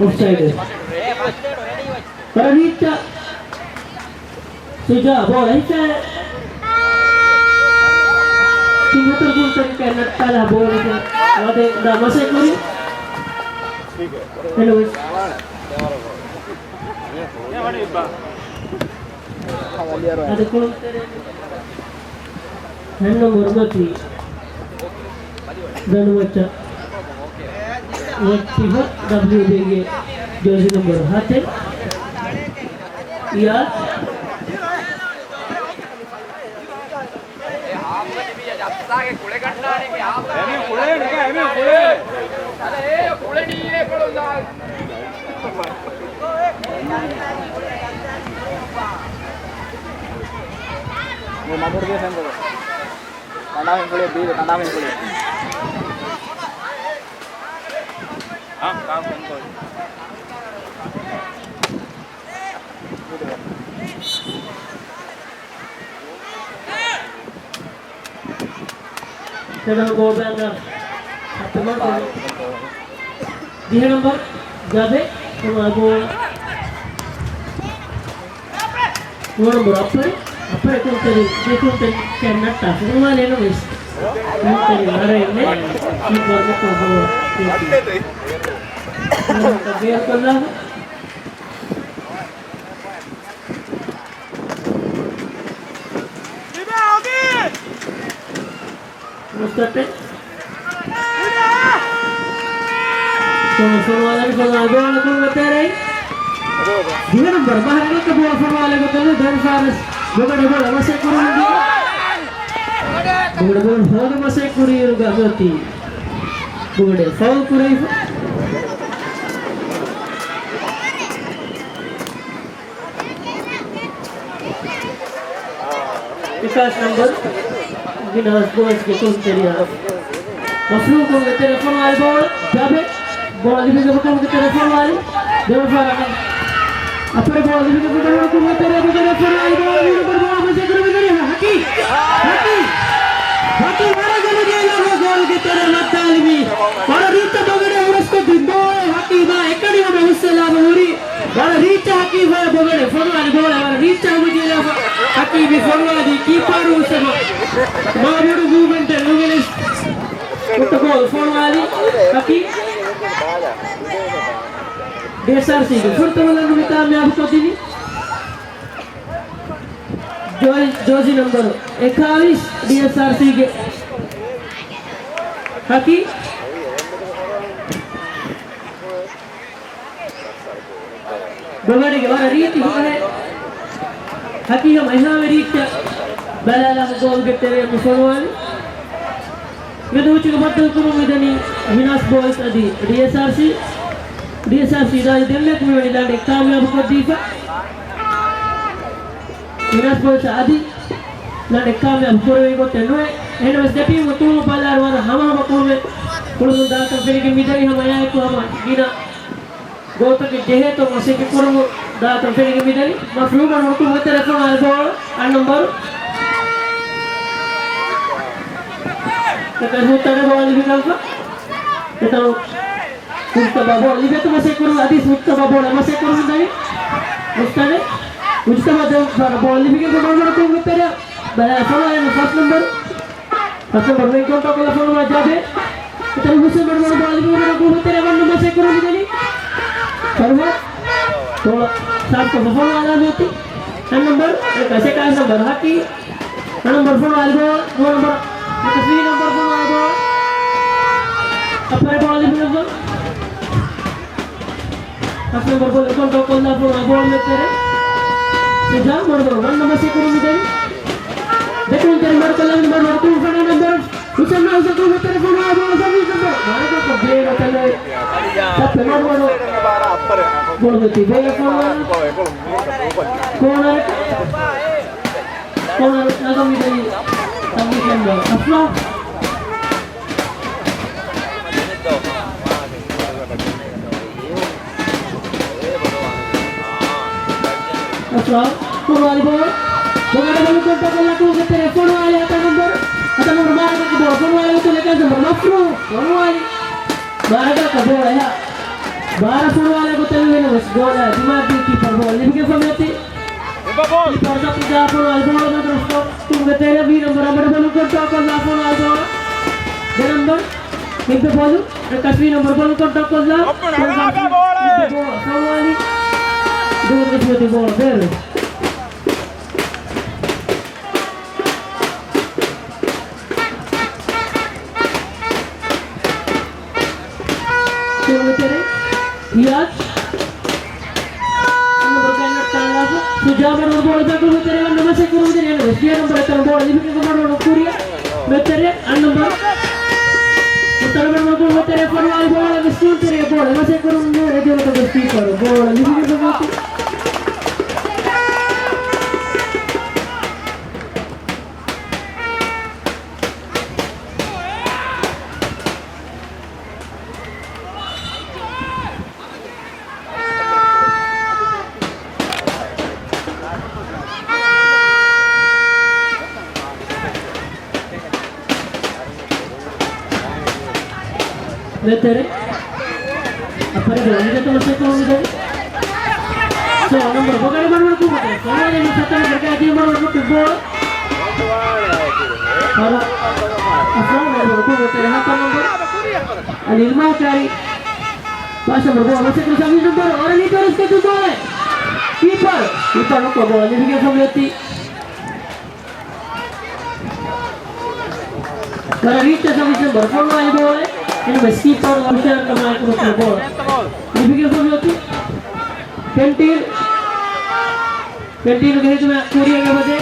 އޮފްސައިޑް. ވަރަށް ރީއްޗަށް ސުޖާ ބޯޅަ ހިއްސާ. ތިން ހަތަރު ކުޅުންތެރިކައި ނައްޓާލާ ބޯޅަ ވަދެ ދާ މަސައްކަތު ކުރި. އެން އެމް އެސް. އަދި ކުޅުންތެރި ހަ ނަންބަރު މަތީ ދަނޑު މައްޗަށް އޮތް ތިހަ ޑަބްލިޔު ބީގެ ޖާޒީ ނަންބަރު ހަތެއް އިޔާ. އެމީ ކުޅޭ ނިކާ، އެމީ ކުޅޭ. މަމޫރުގެ ފެންކޮޅު. ކަނޑާ ފެންކޮޅެއް ބީދ، ކަނޑާ ފެންކޮޅެއް. އާ، ކާ ފެންކޮޅެއް. ތެދަން ގޯބައިންނަށް ހައްތަމަ ދިހަ ނަމްބަރު ޖާބެ ކުމާ ގޯލް. ނުވަ ނަމްބަރު އައްޕަރެ، އައްޕަރެ ކުންތެރި، ދެ ކުންތެރި ކެންނައްޓާ ފުންވާލޭ ނުވެސް. ކުންތެރި މަރައެއް ނެތް. މި ބޮލަކަށް ގޯލް. ބޭރުކޮށްލާފަ. މުސްތައްޓެ. ފޮނުވާލަނީ ފޮނުވާލި ބޯޅަ ކުރުމަށް ތެރޭ. ދިހަ ނަމްބަރު މަހަރަނަކަށް ބޯޅަ ފޮނުވާލެވި ގޮތުން ދެން ފާރިސް ބޮގަޑެއް ބޯޅަ މަސައްކަތް ކުރަމުން ދިޔަ. ބޮގަޑެއް ބޯޅަ ހޯދަ މަސައްކަތް ކުރިއިރުގަ އަގައޮތީ ބޮގަޑެއް ފައުލް ކުރެވިފަ. އެކާސް ނަމްބަރު ވިނާސް ބޯއިޒްގެ ކުންތެރިޔާ މަފްރޫމް ކުރުމުގެ ތެރެއަށް ފޮނުވާލި ބޯޅަ ޖާބެ. ބޯޅަ ލިބިގެން ކުރުމުގެ ތެރެއަށް ފޮނުވާލި ދެވަނަ ފާރަކަށް. އައްޕަރެ ބޯޅަ ލިބިގެން ކުރުމުގެ ތެރެއަށް ފޮނުވާލި ބޯޅަ މަސައްކަތް ކުރަމުން ދިޔަ. ހަކީ. ހަކީ. ހަކީ ވަރަށް ގަނެގެން ލަފާ ގޯލުގެ ތެރެއަށް ވައްދާލިވި. ވަރަށް ރީއްޗަށް ބޮގަޑެއް ހުރަސްކޮށްދިން ބޯޅަ ހަކީ މާ އެކަނި ހަމަ ހުސްވެލާފަ ހުރި. ވަރަށް ރީއްޗަށް ހަކީ ފަޔަށް ބޮގަޑެއް ފޮނުވާލި ބޯޅަ ވަރަށް ރީއްޗަށް ހަމަޖެހިލާފަ ހަކީ މި ފޮނުވާލީ ކީޕަރު ހުސްވެފަ. މާ ބޮޑު މޫވްމަންޓެއް ނުގެނެސް ކުއްތަ ބޯޅަ ފޮނުވާލި ހަކީ. ޑީއެސްއާރްސީގެ ފުރަތަމަ ލަނޑު މި ކާމިޔާބު ކޮށްދިނީ ޖޯ-، ޖާޒީ ނަމްބަރު އެކާވީސް ޑީއެސްއާރްސީގެ ހަކީ. ބޮގަޑެއްގެ ވަރަށް ރީތި ފަހެއް ހަކީ ހަމަ އެހާމެ ރީއްޗަށް ބަލާލާފަ ގޯލުގެ ތެރެއަށް މި ފޮނުވާލި. މެދު ހުއްޗުގެ ބައްދަލުކުރުން މިދަނީ ވިނާސް ބޯއިޒް އަދި ޑީއެސްއާރްސީ. ޑީއެސްއާރްސީ ދާއި ދެންމެ ކުރިވަނީ ލަނޑެއް ކާމިޔާބު ކޮށްދީފަ. ވިނާސް ބޯއިޒް އަދި ލަނޑެއް ކާމިޔާބު ކުރެވޭ ގޮތެއް ނުވޭ. އެހެންނަމަވެސް ދެ ޓީމު ތޫމު ބަލާއިރު ވަރަށް ހަމަހަމަ ކުރުމެއް ކުޅުނު ދާތަން ފެނިގެން މިދަނީ. ހަމަ އެއާއެކު ހަމަ ގިނަ ގޯތަކެއް ޖެހޭތޯ މަސައްކަތް ކުރަމުން ދާތަން ފެނިގެން މިދަނީ. މަފްރޫމަށް ހުކުމް ކުރެވޭ ފޮނުވާލި ބޯޅަ އަށް ނަމްބަރު. އެކަން ހުއްޓަރެ ބޯޅަ ލިބިގަންފަ. އެތަނު މުޖްތަބާ ބޯޅަ ލިބޭތޯ މަސައްކަތް ކުރަމުން އަދި މުޖްތަބާ ބޯޅަ މަސައްކަތް ކުރަމުން ދަނީ. މުޖްތަބާ. މުޖްތަބާ ދެން ބޯޅަ ލިބިގެން މަޑުމަޑު ކުރުމުގެ ތެރެއަށް ބަލާ ފޮނުވާލި ފަސް ނަމްބަރު. ފަސް ނަމްބަރު ވިން ކޮންޓްރޯލް ކޮށްލާ ފޮނުވާ ޖާބެ. އެތަނު ހުސެން މަޑުމަޑު ބޯޅަ ލިބިގެން މަޑުމަޑު ކުރުމުގެ ތެރެއަށް ވަން ނަމްބަރު ސެކް ކުރަމުން ދަނީ. ފަރުހާ. ބޯޅަ ސާފްކޮށް ފޮނުވާލާ މިއޮތީ. އަށް ނަމްބަރު. އެކަ ސެކަންޑް ނަމްބަރު ހަކީ. އަށް ނަމްބަރު ފޮނުވާލި ބޯޅަ. ނުވަ ނަމްބަރު. އެކަ ސީ ނަމްބަރު ފޮނުވާލި ބޯޅަ. އައްޕަރެ ބޯޅަ ލިބިގެންފަ. ފަސް ނަމްބަރު ބޯޅަ ކޮންޓްރޯލް ކޮށްލާފަ ބޯޅަ މެދުތެރެ. ސުޖާ މަޑުމަޑު ވަން ނަމްބަރު ސެކް ކުރަމުން ދަނީ. ދެކުންތެރި މަޑުކޮށްލާ މަޑުމަޑު ކުރު ފަނަ ނަމްބަރު. ހުސެން ހުސެން ކުރު މެދުތެރެ ފޮނުވާ ބޯޅަ ސަމީސް ނަމްބަރު. މާރަކަކަށް ބޭނު ތަނެ. ތައްޕެ މަޑުމަޑު. ބޯޅަ މެދު ބޭނު ފޮނުވާ. ކޯނަރ. ކޯނަރ ނަގަމިދަނީ ސަމީސް ނަމްބަރު އަފްރާ. އަފްރާ ފޮނުވާލި ބޯޅަ. ބޮގަޑަށް ބޮލު ކޮންޓްރޯލް ކޮށްލާ ކުރުމުގެ ތެރެއަށް ފޮނުވާލި ހަތަރު ނަމްބަރު. ހަތަރު ނަމްބަރު މާރަކަކަށް ބޯޅަ ފޮނުވާލި ގޮތުން އެކަން ނަމްބަރު މަފްރޫ ފޮނުވާލި. މާރަކަކަށް ބޯޅަ އެހާ ބާރަށް ފޮނުވާލާ ގޮތަށް ވީމަ ވެސް ގޯލާ ދިމާއަށް ދީ ކީޕަރު ބޯޅަ ލިބިގެންފަ މިއޮތީ. ކީޕަރު ސަޕް ޖާ ފޮނުވާލި ބޯޅަ މަދުރަސްކޮށް ކުރުމުގެ ތެރެއަށް ވީ ނަމްބަރު އަމަޑު ބޮލު ކޮންޓްރޯލް ކޮށްލާ ފޮނުވާލި ބޯޅަ. ދެ ނަމްބަރު މިއްބެ ބޮލު. އެކަސް ވީ ނަމްބަރު ބޮލު ކޮންޓްރޯލް ކޮށްލާ. ފޮނުވާލި. ދުވަސް މިއޮތީ ބޯޅަ ބޭރު. ކުރުމުގެ ތެރެއިން ރިޔާޒް ނަމްބަރު ގަންނަ ތާނގާފަ ސުޖާ މަޑުމަޑު ބޯޅަ ކުރުމުގެ ތެރެއިން ވަން ނަމްބަރު ސެކް ކުރުމުގެ ތެރެއިން ވެސް ދިހަ ނަމްބަރު އެތަނު ބޯޅަ ލިބިގެން މަޑުމަޑު ކުރިއަށް މެދުތެރެއަށް އަށް ނަމްބަރު. އުތަރު މަޑުމަޑު ބޯޅަ މެދުތެރެއަށް ފޮނުވާލި ބޯޅަ ވެސް ކުރުމުގެ ތެރެއިން ބޯޅަ އެމަ ސެކް ކުރުމުގެ އެދެވަނަ ކީޕަރު ބޯޅަ ލިބިގެން މަޑުމަޑު. ވެތެރެ. އަޕަރެ ގޯލީގެ ތަމަސެކު ހޮނގިދެން. ސޯ ނަމްބަރު ބޮގަނި މަޑުމަޑު ކުއްބަ. ސޯ ނަމްބަރު ބޮގަނި މަޑުމަޑު ކުއްބަ. ހަރު. އަސްލާމް މަޑުމަޑު ކުއްބަ ތެރެ ހަތަރު ނަމްބަރު. އަލި އިލްމާ ކާރި. ބާޝާ މަޑުމަޑު މަސެކު ސަވީސް ނަމްބަރު. އަރަނީ ތަރަސް ކެތު ބޯޅަ. ކީޕަރ. ކީޕަރ ނުކޮށް ބޯޅަ ލިބިގެން ފޮނުވި އޮތީ. ވަރަށް ރީއްޗަށް ސަވީސް ނަމްބަރު ފޮނުވާލި ބޯޅަ. އެންމެ ކީޕަރު ހުޝާރުކަމާއެކު ނުކުރެ ބޯޅަ. ލިބިގެން ފޮނުވި އޮތީ. ކެންޓީން. ކެންޓީނުގެ ހިދުމަތް ކުރިއަށް އެބަދޭ.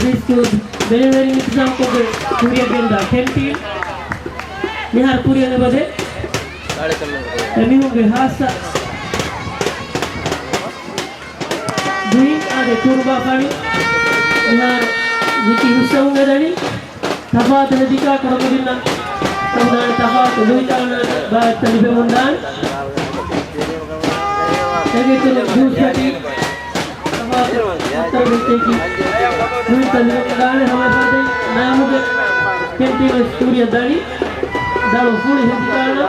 ރީސްކޫލް ބެލެވެރި އިންތިޒާމްކޮށްގެން ކުރިއަށް ގެންދާ ކެންޓީން މިހާރު ކުރިއަށް އެބަދޭ. އެމީހުންގެ ހާއްސަ ގުއިން އާދެ ކުރުބާ ފަނި މިހާރު ވިކި ހުސްވަމުން އެދަނީ. ތަފާތު ހެދިކާ ކުރަމުދިންނަށް ކަމުދާނެ ތަފާތު ލުއިތާނަ ބާއްތަ ލިބެމުންދާނެ. އޭގެ އިތުރު ޖޫސް ފެޓީ ތަފާތު ހަތަރު މިންޓެއްގެ ލުއިތައް ލިބެމުންދާނެ. ހަމަ ފަދައިން ނާމުގެ ކެންޓީނު ސްޓޫޑިއޯ ދަނީ ދަޅު ފުޅި ހެދިކާނަ.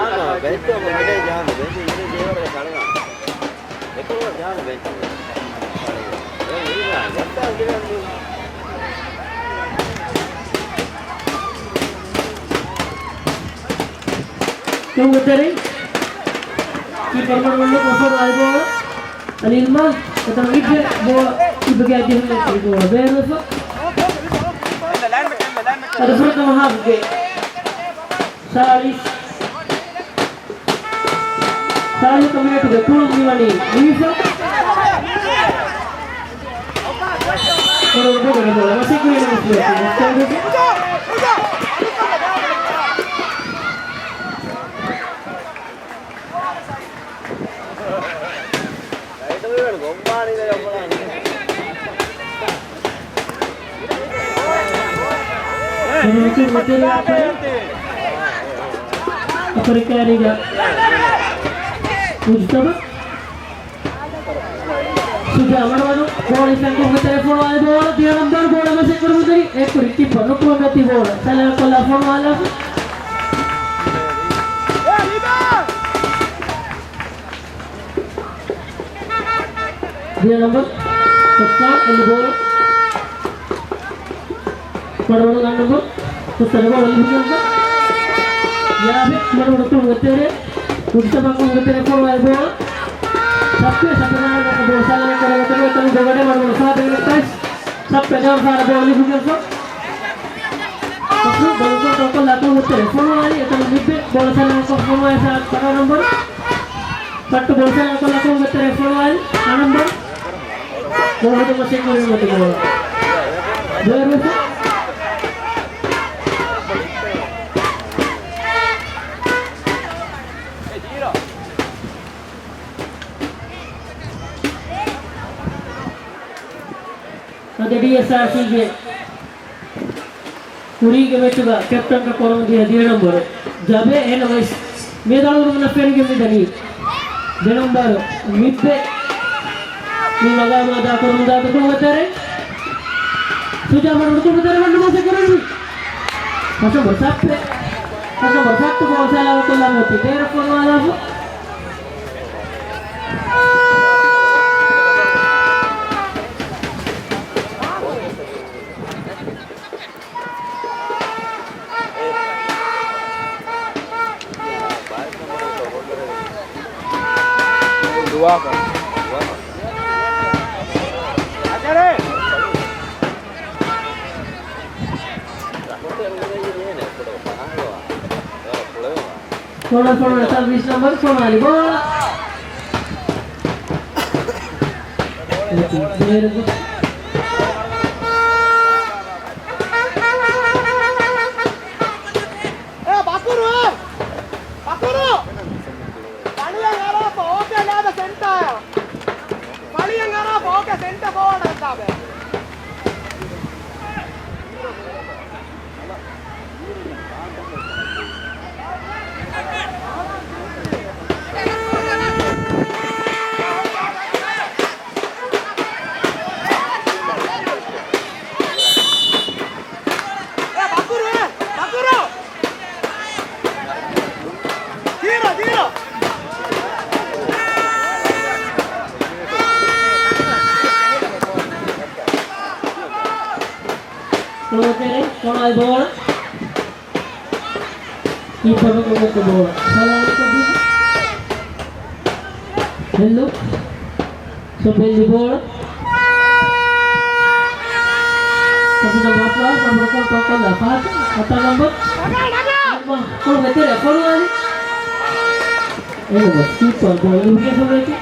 ކުރުނގެ ތެރެއިން ކީޕަރު މަޑުމަޑު ކޮށްފަ އައި ބޯޅަ އަލި އިލްމާ އެތަނު އިއްވެ ބޯޅަ އިބގެ އަދިހުން ބޯޅަ ބޭރުވެފަ. އަދި ފުރަތަމަ ހާފްގެ ސާޅީސް ސާޅީސް މިނެޓުގެ ކުޅުން މިވަނީ ނިމިފަ. ކުޅުން ބޮޑު ބޯޅަ މަސީކުރީން މިސް ބޯޅަ. އަފަރިކާރީގެ މުޖްތަބާ ސުޖާ މަޑުމަޑު ބޯޅަ ކުރުނގެ ތެރެ ފޮނުވާލި ބޯޅަ ދިހަ ނަމްބަރު ބޯޅަ މަސެއް ކުރުމުން ދަނީ އެކުރި ކިޕަރު ނުކުމެ މެތި ބޯޅަ ސަލާމަތް ކޮށްލާ ފޮނުވާލާފަ. ދިހަ ނަމްބަރު ކޮއްކާ އެންޑް ބޯޅަ. މަޑުމަޑު ނަން ނަމްބަރު ކޮއްކާ ބޯޅަ ލިބިގެންފަ. ޔާބެ މަޑުމަޑު ކުރުނގެ ތެރެ. މުޖްތަބާ ކުރުނގެ ތެރެ ފޮނުވާލި ބޯޅަ. ސައްޕެ ސަޕެ ނާން ބޯޅަ ސަލާމަތް ކޮށްލާ ގޮތަށް ގޮގަޑެ މަޑުމަޑު ފާދަ އިން ކަސް. ސައްޕެ ގާން ފާރަ ބޯޅަ ލިބިގެންފަ. ކޮޓު ބޮލުކޮށް ޓޮކޮ ލަތު ހުއްޓެރެ ފޮނުވާލި އެތަނު މިއްބެ ބޯޅަ ސަލާމަތްކޮށް ފޮނުވާ ސާ ތަރާ ނަމްބަރު. ކައްޓު ބޯޅަ ސަލާމަތްކޮށް ލަތު ހުއްޓެރެ ފޮނުވާލި އަ ނަމްބަރު. ބޯޅަ ހުދުމަ ސެކުރި މަތި ބޯޅަ. ދޮއިރު އަދި ޑީއެސްއާރްސީގެ ކުރީގެ މެޗުގަ ކެޕްޓަންކަން ކުރަމުން ދިޔަ ދިހަ ނަމްބަރު ޖަބޭ. އެހެނަސް މި ދަޅުވުމުން ފެނިގެން މިދަނީ ދެ ނަމްބަރު މިއްބެ. މި މަގާމާ ދާ ކުރަމުން ދާ ދުކުން ވަތަރެ. ސުޖާ މަޑުމަޑު ކުރު ދެރަ ވަންނަ މަސެ ކުރަނީ. ފަސަނބަ ސައްޕެ. ފަސަނބަ ސައްޕެ ގޯސާލާ ވަތަލާ މަތި ދޭރަ ފޮނުވާލާފަ. ފޮނުވާލި ބޯޅަ. އޭ ބަކުރު! އޭ ބަކުރު! ފަޅިއަށް އަރާފަ އޯކޭ ލާދަ ސެންޓާއަށް. ފަޅިއަށް އަރާފަ އޯކޭ ސެންޓަ ފޯވާޑަށް ދާބެ. ފޮނުވާލި ބޯޅަ. ކީޕަރު ކުޅުންތެރި ބޯޅަ ސަލާމަތްކޮށްދީ. ހެއްލު. ސޮބެއްލި ބޯޅަ. ސަފިނާ ބާފްލާ ނަމްބަރު ކޮން ކޮން ކޮން ފަހަތު ހަތާ ނަމްބަރު. ކުޅުންތެރި ފޮނުވާލި. އެންމެ ސްކޫޕަރ ބޯޅަ ލިބިގެން ފޮނުވޭތީ.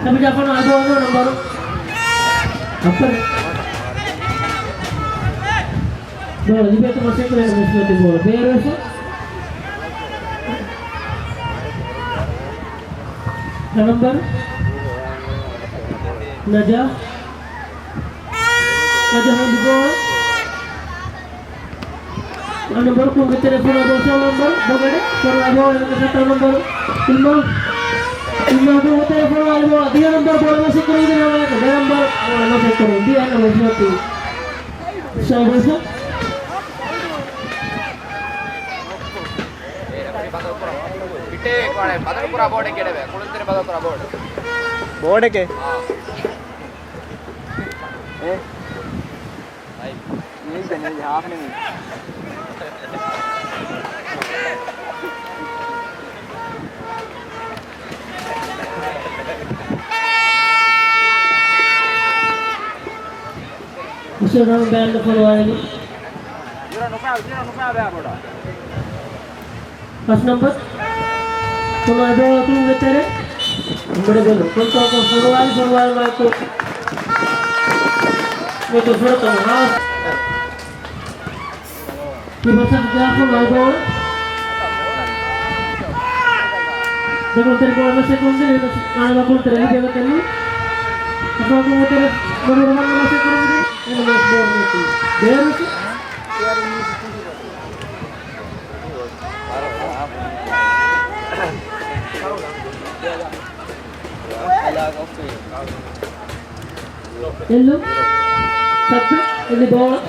ސަބިޖާފަން އަދު އަދު ނަމްބަރު ހަތަރު. ބޯޅަ ލިބޭތޯ މަސައްކަތް ކުރޭ މިސްމެތި ބޯޅަ ބޭރުވެފަ. ނަމްބަރު ނަޖާ. ނަޖާ ހަމްދު ބޯޅަ. ނަމްބަރު ކުންގެތެރެ ފޮނުވާ ބޯޅަ ނަމްބަރު ބޮގަޑެ ފޮނުވާ ބޯޅަ ސަތާ ނަމްބަރު އިލްމާ. އިލްމާ ކުންގެތެރެ ފޮނުވާ ބޯޅަ ދިހަ ނަމްބަރު ބޯޅަ މަސައްކަތް ކުރެވިގެން ދިހަ ނަމްބަރު ބޯޅަ މަސައްކަތް ކުރެވިގެން ދިހަ ނަމްބަރު ސައިޑް ވެފަ. ބަދަލުކުރާ ބޯޑެއް ގެނެވޭ. ކުޅުންތެރި ބަދަލުކުރާ ބޯޑެއް. ބޯޑެކޭ؟ އާ. އޭ. ނީގެ ނީގެ ހާފް ނިމި. މިސްޓަރ ރަން ބޭން ފޮނުވާލި. ފަސް ނަމްބަރު. ފޮނުވާލި ބޯޅަ ކުޅުންތެރެ. އުނބަޑެބެލު. ކޮންތޯކޮ ފޮނުވާލި، ފޮނުވާލި މައިކު. މިކު ފުރަތަމަ ހާފް. މި ބަސަށް ޖާފަރު އަލްބޯޅަ. ދެކޮޅުތެރި ބޯޅަ މަސައްކަތް ކުރަންޖެހޭ، އާނަ ކޮޅުތެރި ލިބޭ ގޮތަށް. އަފާކު ކޮޅުތެރި ބޮޑު ރަމަން މަސައްކަތް ކުރަންޖެހޭ، އެން އެސް ބޯޅަ ނެތި. ބޭރު. އެއްލު. ސައްބެ. އެއްލި ބޯޅަ.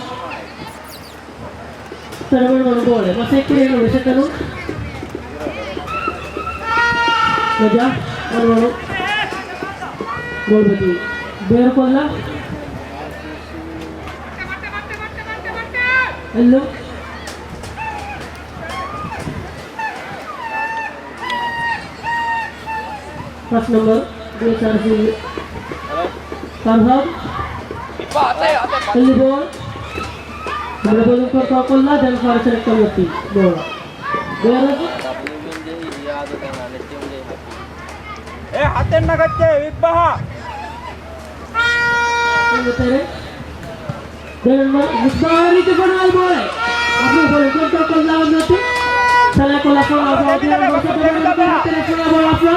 ތަރަވަން ވަން ބޯޅަ. މަސައްކަތް ކުރިއަށް ނުވެސް ކަނު. ނަޖާ. ވަން ވަން. ބޯޅަ ބަދި. ބޭރުކޮށްލާ. އެއްލު. ފަސް ނަމްބަރު ޑީއެޗްއާރްސީ ފަރްހާދު. އެއްލި ބޯޅަ. ބޯޅަ ބޯލިން ކޮށް ކޮށްލާ ދެން ފާރި ސެލެކްޓް ކޮށްލަތީ ބޯޅަ. ބޭރަށް. އެ ހަތެއް ނަގައްޗޭ ވިއްބަހާ. ކުޅުންތެރެ. ދެން މިސްބާހް ރީތި ފޮނުވާލި ބޯޅަ. އަފްރާ ބޯޅަ ކޮންޓްރޯލް ކޮށްލާ އޮންނަތި. ސަލާ ކޮށްލާ ފޮނުވާ ބޯޅަ ދިޔަ ނަމްބަރު ސަތޭކަ ފޮނުވާ ބޯޅަ އަފްރާ.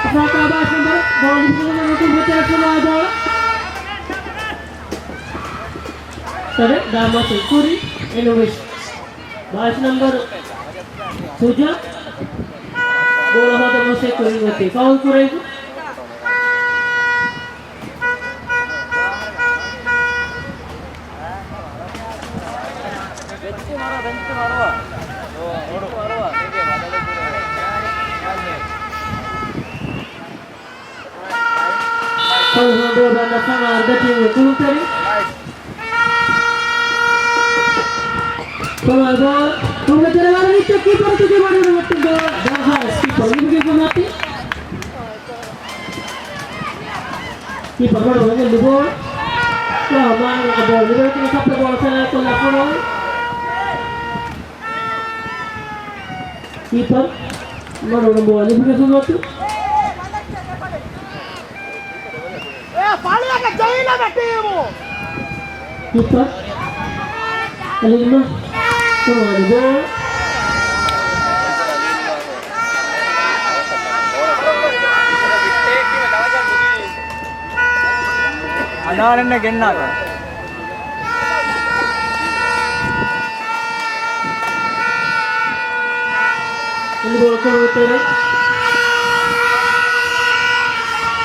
އަފްރާ ކާބާސް ނަމްބަރު ބޯޅަ ލިބިގެން ނުކުން ބެތެރެ ފޮނުވާ ބޯޅަ. ތަދެ ދާމާސް ކުރި އެން އެސް. ބާސް ނަމްބަރު ސުޖާ. ބޯޅަ ހޯދަން މަސައްކަތް ކުރިން އޮތީ ފައުލް ކުރެއްވި. ކޮން ހޯދޯ ބަންނަ ފަނާ ދެޓީމުގެ ކުޅުންތެރި. ކޮން ގޯލް ކުޅުން ތެރެ ވަރަށް ރީތި ކީޕަރު ތިބި ވަޑުނު މައްޓުން ގޯލް ދަރުހާ ކީޕަރު ލިބިގެން ފޮނުވާތީ. ކީޕަރު ވަޑު ވަންޏެ ލިބޯ. މާނަ ގޯލް ލިބޭތީ ސައްޕެ ގޯލް ސަލާ ކޮށްލާ ފޮނުވާ. ކީޕަރު މަޑު ނަންބަރު ވަން ލިބިގެން ފޮނުވާތީ. ކީޕަރު އަލިމަ ފޮނުވާލި ބޯޅަ. އަނާރެންނަށް ގެންނާކަށް. އެންޑް ބޯޅަ ކުޅުން ތެރޭ.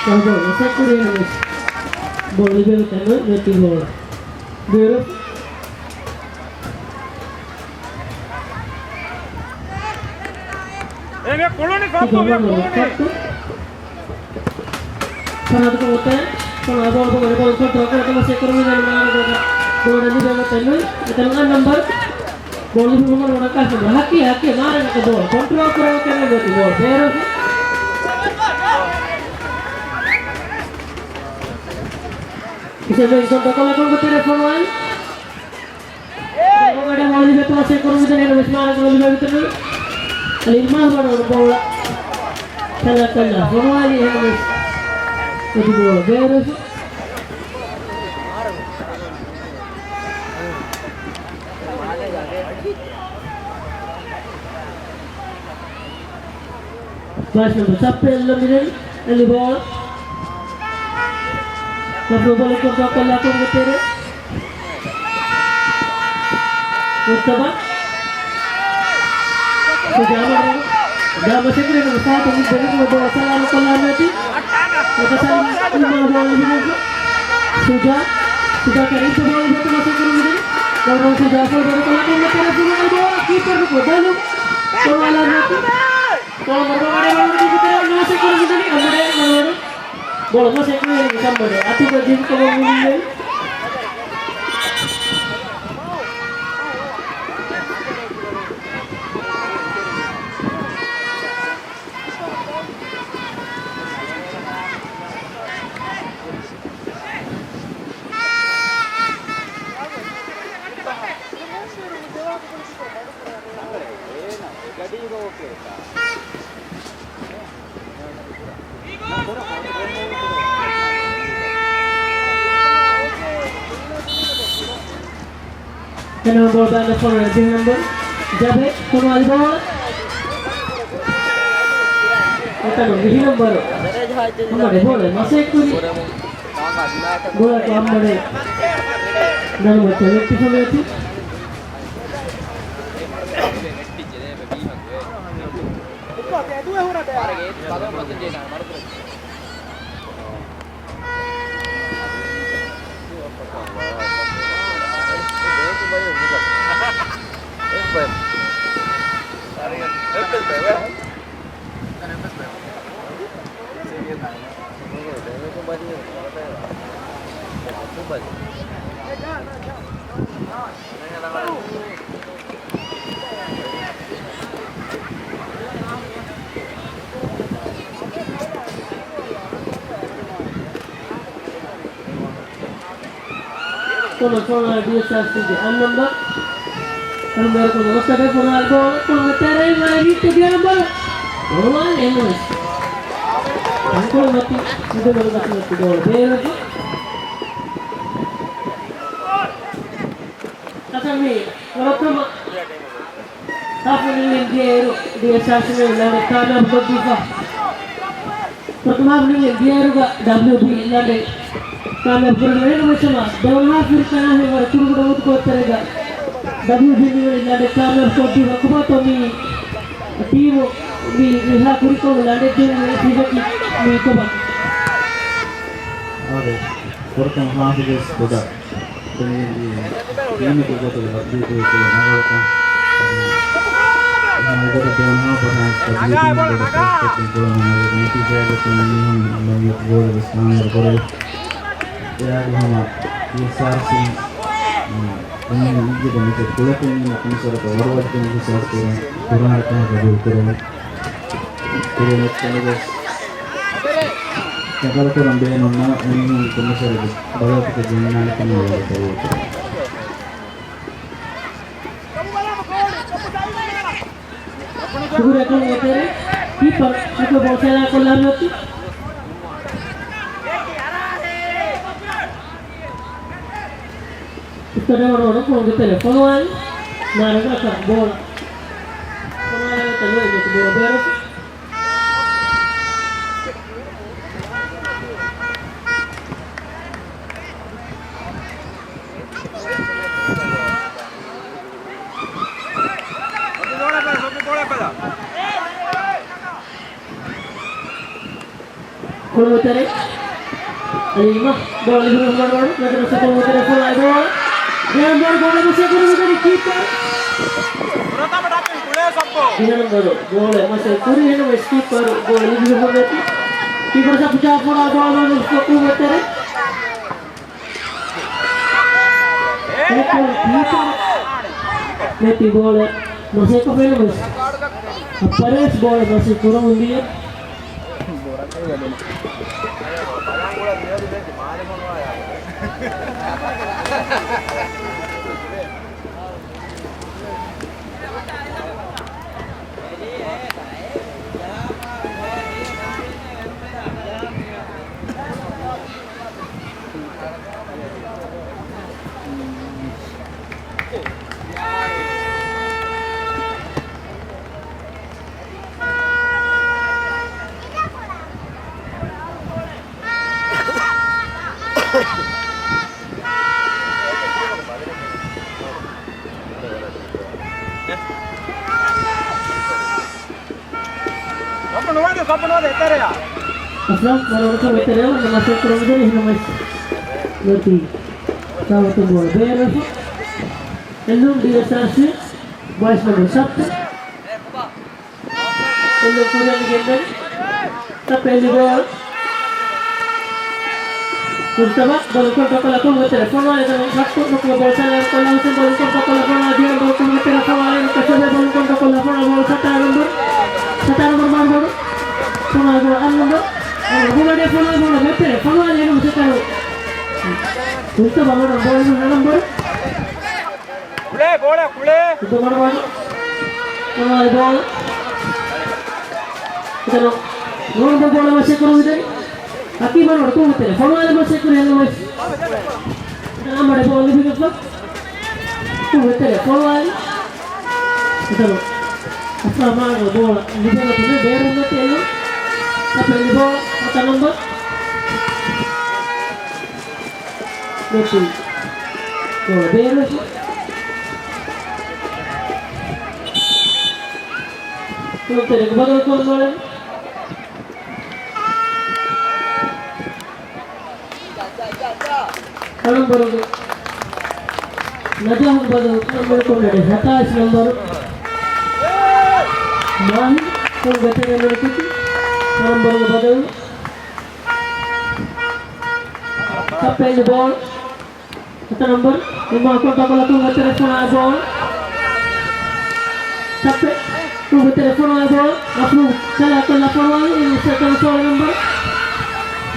ކަހަލަ ބޯޅަ މަސައްކަތް ކުރި އެން އެސް. ބޯޅަ ލިބޭ ތަން ނެތި ބޯޅަ. ބޭރު. އޭ މި ކުޅުނި ކޮއްކޮ މި ކުޅުނި. ފަރާތު ކޮށް އޮތޭ. ބޯޅަ ބޯޅަ ކޮންޓްރޯލް ކުރަން ކަމަށް ސެކުރުމި ދެން މާރަގަ ބޯޅަ ލިބެގަތެއް ނުވި. އެތަނުގަ ނަމްބަރު ބޯޅަ ހުމަން ވަނަކާ ހަކި ހަކި މާރަގަ ބޯޅަ ކޮންޓްރޯލް ކުރަން ކަމަށް ގޮތި ބޯޅަ ބޭރު. އިސެމެ ކޮންޓްރޯލް ކޮންޓްރޯލް ކޮންޓްރޯލް ފޮނުވާލި. އަޑެ މައުލި ބެތު މަސެ ކުރުމުގެ ދެން ވެސް މާރަ ގޯލި ބެވިތުނު. އަލި މާ ބަޑު ބޯޅަ. ކަލާ ކަލާ ފޮނުވާލި އެހެން ވެސް. އެދި ބޯޅަ ބޭރަށް. ބާސް ނަމްބަރު ސައްޕެ އެއްލަ މިރެން އެލި ބޯޅަ. ބަބްލޫ ބޯޅަ ކޮންޓްރޯލް ކޮށްލާ ކޮންގެ ތެރޭ. މުއްތަބާ. ސުޖާ މަރު. ދާ މަސެކުރެން މުސާތު މި ދެނިކު ބޯޅަ ސަލާމަ ކޮށްލާ މެތި. އެކަސަން އިމާ ބޯޅަ މިރެން. ސުޖާ. ސުޖާ ކަރީމް ބޯޅަ ބެތު މަސެކުރު މިރެން. ބޯޅަ ސުޖާ ފޯ ބޯޅަ ކޮށްލާ ކޮންގެ ތެރޭ ފުރު އަލި ބޯޅަ ކީޕަރު ކޮ ބޯލު. ކޮޅު އަލާ މެތި. ކޮޅު މަރު ބޯޅަ މަސެކުރު މިރެން. އަމަޑޭ މަރު. ބޯޅަ މަސެކުރު މިރެން. ކަމަޑޭ. އަތުގަ ޖިން ކޮމޮން މިރެން. އެން ނަމްބަރު ބޭން ފޮނުވާލި ދިހަ ނަމްބަރު ޖަބެ ފޮނުވާލި ބޯޅަ. އެތަނު ވިހި ނަމްބަރު އަމަޑޭ ބޯޅަ މަސެކުރި. ބޯޅަ އަމަޑޭ ނަން މައްޗަށް ވެއްޓިފަ މެތި. ކޮން ފޮނުވާލި ޑީއެސްއާރްސީގެ އަށް ނަމްބަރު. އަންބަރު ކޮން އޮސްޓަޑެ ފޮނުވާލި ބޯޅަ ކޮން ތެރެއިން ވަރަށް ހިތް ދިހަ ނަމްބަރު. ފޮނުވާލި އެން އެސް. ތަންކޮޅު މަތި މިދަމަނު ގަތުމަތި ބޯޅަ ބޭރަށް. އަސަން މި ވަރަށް ކަމަށް ހާފު ނިމިގެން ދިޔައިރު، ޑީއެސްއާރްސީ ލަނޑެއް ކާމިޔާބު ކޮށްދީފަ. ޕްރޮގްރާމް ނިމިގެން ދިޔައިރުގަ ޑަބްލިޔުބީ ލަނޑެއް ކާމިޔާބު ކުރެވި ނުވެސް މާ ދެވަނަ ހާފު ފުރިހަމަ ހިންވަރު ކުރުގުޑު މުދުކޮށްތެރޭގަ ޑަބްލިޔުބީ މިވަނީ ލަނޑެއް ކާމިޔާބު ކޮށްދީފަ. ކޮބާތޯ މި ޓީމު މި މިހާ ކުރިކޮށް ލަނޑެއް ދިނުމުގެ ނަތީޖައަކީ މީ ކޮބާ؟ އާދެ، ފުރަތަމަ ހާފުގެ ބޮޑަށް ފެނިގެން ދިޔަ ޓީމެއްގެ ގޮތުގަ ތަބްލީޣު ކުރި ނަގަޅަކަށް އަދި އެހާ އެގޮތަށް ދެވަނަ ހާފަށް ތަބްލީޣު ޓީމު ބޮޑަށް ފޯސްކޮށްދޭން ކުރަން އަންނަ ނެތީޖާއެއް ގޮތުން މީހުން ލަމިޔަތު ގޯލެއް ވެސް ކާމިޔާބު ކުރެވި. އެއާގެ ހަމަ އިހްސާސް އެމީހުން އިއްޔެގެ މެޗެއް ކުޅެފެންނަ ކުނިސަރަތައް ވަރުވައްދިން އިހްސާސް ކުރަން ކުރާނެ ކަމަށް ގަބޫލު ކުރެވުނު. ކުރިން އެއްޗެއް ވެސް ދަޚަލު ކުރަން ބޭނުން ނަމަ، އެމީހުން ކުނިސަރަތައް ބަލައިފިކަ ގެންނާނެ ކަމަށް ވަރަށް ގަބޫލު ކުރަން. ކުރެކުން އެތެރެ، ކީޕަރ އެކު ބޯސެލާ ކޮށްލާ މިއޮތީ. އުއްތަރަ ވަރު ވަރު ކޮންގެ ތެރެ ފޮނުވާލި. ނާރަގަ ކަ ބޯޅަ. ފޮނުވާލި ތެރެ ބޯޅަ ބޭރަށް. ކުޅުމުތެރެ. އަލީމަ. ބޯޅަ ލިބުނު ހުމަން ވަޑު. ނަދުރު ސަތު ކުޅުމުތެރެ ފުރާ ބޯޅަ. ގެން ބޯޅަ ގޯލަށް މަސައްކަތް ކުރުމުގެ ކީޕަރ. ދިހަ ނަމްބަރު ބޯޅަ މަސައްކަތް ކުރި ހެން ވެސް ކީޕަރ ބޯޅަ ލިބި ހުރެ. ކީޕަރ ސަޕް ޖާފަރާ ބޯޅަ ކުޅުމުތެރެ. އެކޮޅު ކީޕަރު ނެތި ބޯޅަ މަސައްކަތް ފެނުމަސް އައްޕަރޭސް ބޯޅަ މަސައްކަތް ކުރަމުން ދިޔަ. ކަޕު ނުވާދެ، ކަޕު ނުވާދެ، އެތެރެއަށް. އަސްލަމް ވަރަށް އުނދަގޫ އެތެރެއަށް ނަމަ ސެޓް ކުރަމުން ދިޔަ، އެހެންނަމަވެސް ނުވަތަ ސާވަތު ބޯޅަ ބޭރުވެފަ. އެއްލުން ޑީއެސްއާރްސީ ބޮއިސް ނަމަ ސައްތަ. އެއްލުން ކުރިއަށް ގެންދަނީ. ސައްޕެ އެއްލި ބޯޅަ. މުޖްތަބާ ބޯޅަ ކޮންޓްރޯލް ކޮށްލާ ކުޅުމެއް ތެރެ ފޮނުވާލި ދަނީ ހައްޓު ނުކުމެ ބޯޅަ ސަލާމް ކޮށްލާ ހުސެން ބޯޅަ ކޮންޓްރޯލް ކޮށްލާ ފޮނުވާލި ދިޔަ ނަމްބަރު ކުޅުމެއް ތެރެ ފޮނުވާލި ކަށަވެ ބޯޅަ ކޮންޓްރޯލް ކޮށްލާ ފޮނުވާ ބޯޅަ ސަތާރަ ނަމްބަރު. ސަތާރަ ނަމްބަރު މާން ބޯޅަ. ފޮނުވާލި ބޯޅަ އަށް ނަމްބަރު. ބޯޅަ ބޯޅަ މެތެރެ ފޮނުވާލި ބޯޅަ މެތެރެ ފޮނުވާލި އެން ހުސެން ކަރު. މުޖްތަބާ ބޯޅަ ބޯޅަ ހަ ނަމްބަރު. ކުޅޭ، ބޯޅަ، ކުޅޭ. އުދުމަނު ބޯޅަ. ފޮނުވާލި ބޯޅަ. އެތަނު ނޫން ބޯ ބޯޅަ މަސައްކަތް ކުރަމުން ދިޔަ. ހަކީމަނު ކުޅުމެއް ތެރެ ފޮނުވާލި މަސައްކަތް ކުރި އެން އެމް އެސް. އަހްމަދު ބޯޅަ ލިބިގަތްފަ. ކުޅުމެއް ތެރެ ފޮނުވާލި. އެތަނު އަފްރާމާނު ބޯޅަ ލިބިގަތުމެއް ބޭރުން ނެތި އެން އެމް. ސައްޕެ އެއްލި ބޯޅަ ހަތަރު ނަމްބަރު. ނެތި. ބޯޅަ ބޭރު. ކުޅުމެއް ތެރެއަށް ބަދަލު ކުރަން ބޯޅަ. ކަޅަނބަރުގެ ނަޖާހު ބަދަލު ކުރަން ބޯޅަ ހަތާއިސް ނަމްބަރު. މާހި ކުޅުމެއް ތެރެއަށް ނުކުތި. ކަޅަނބަރުގެ ބަދަލު. ސައްޕެ އެއްލި ބޯޅަ. ހަތަރު ނަމްބަރު އިމާ ކޮންޓްރޯލް ކޮށްލާ ކުޅުމެއް ތެރެ ފޮނުވާލި ބޯޅަ. ސައްޕެ ކުޅުމެއް ތެރެ ފޮނުވާލި ބޯޅަ. މަފްރޫޒް ސަލާ ކޮށްލާ ފޮނުވާލި އިނި ސެކަންޑް ސޯޅަ ނަމްބަރު.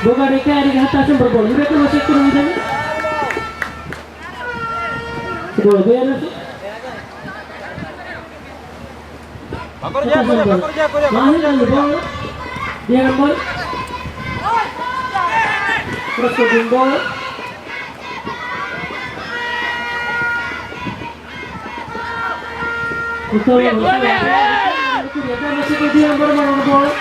ބޮގާޑީ ކައިރީގެ ހަތާސް ނަމްބަރު ބޯޅަ. ލިބޭ ކުޅުމެއް ސެޓް ކުރަމުން ދިޔަ. ބޯޅަ ބޭރު. މާހިލް ބޯޅަ. ދިހަ ނަމްބަރު. ކްރޮސް ކޮށް ދިން ބޯޅަ. ދިހަ ނަމްބަރު މަރު ބޯޅަ.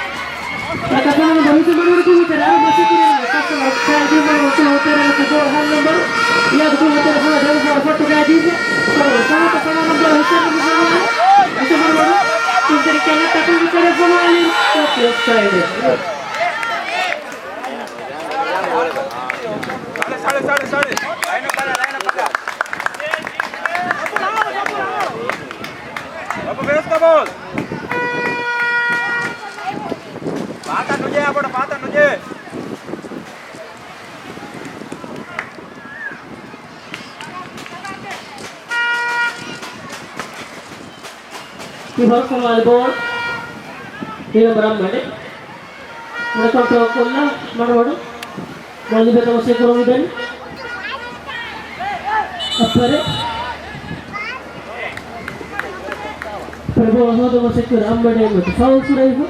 ފާތަށް ނުޖޭ އަބަޑު، ފާތަށް ނުޖޭ. ކީޕަރު ފޮނުވާލި ބޯޅަ. ހިލަމް ރަންމަނެ. މުޅި ކޮންޓްރޯލް ކޮށްލާ މަޑުމަޑު. ބޯޅަ ލިބޭ ތަމަސް ކުރަމުން ދިން. އައްޕަރެ. އައްޕަރެ ބޯޅަ ހޯދުމަށް ސެކުރ އައްމަޑޭ މަތި ފައުލް ކުރެވިފަ.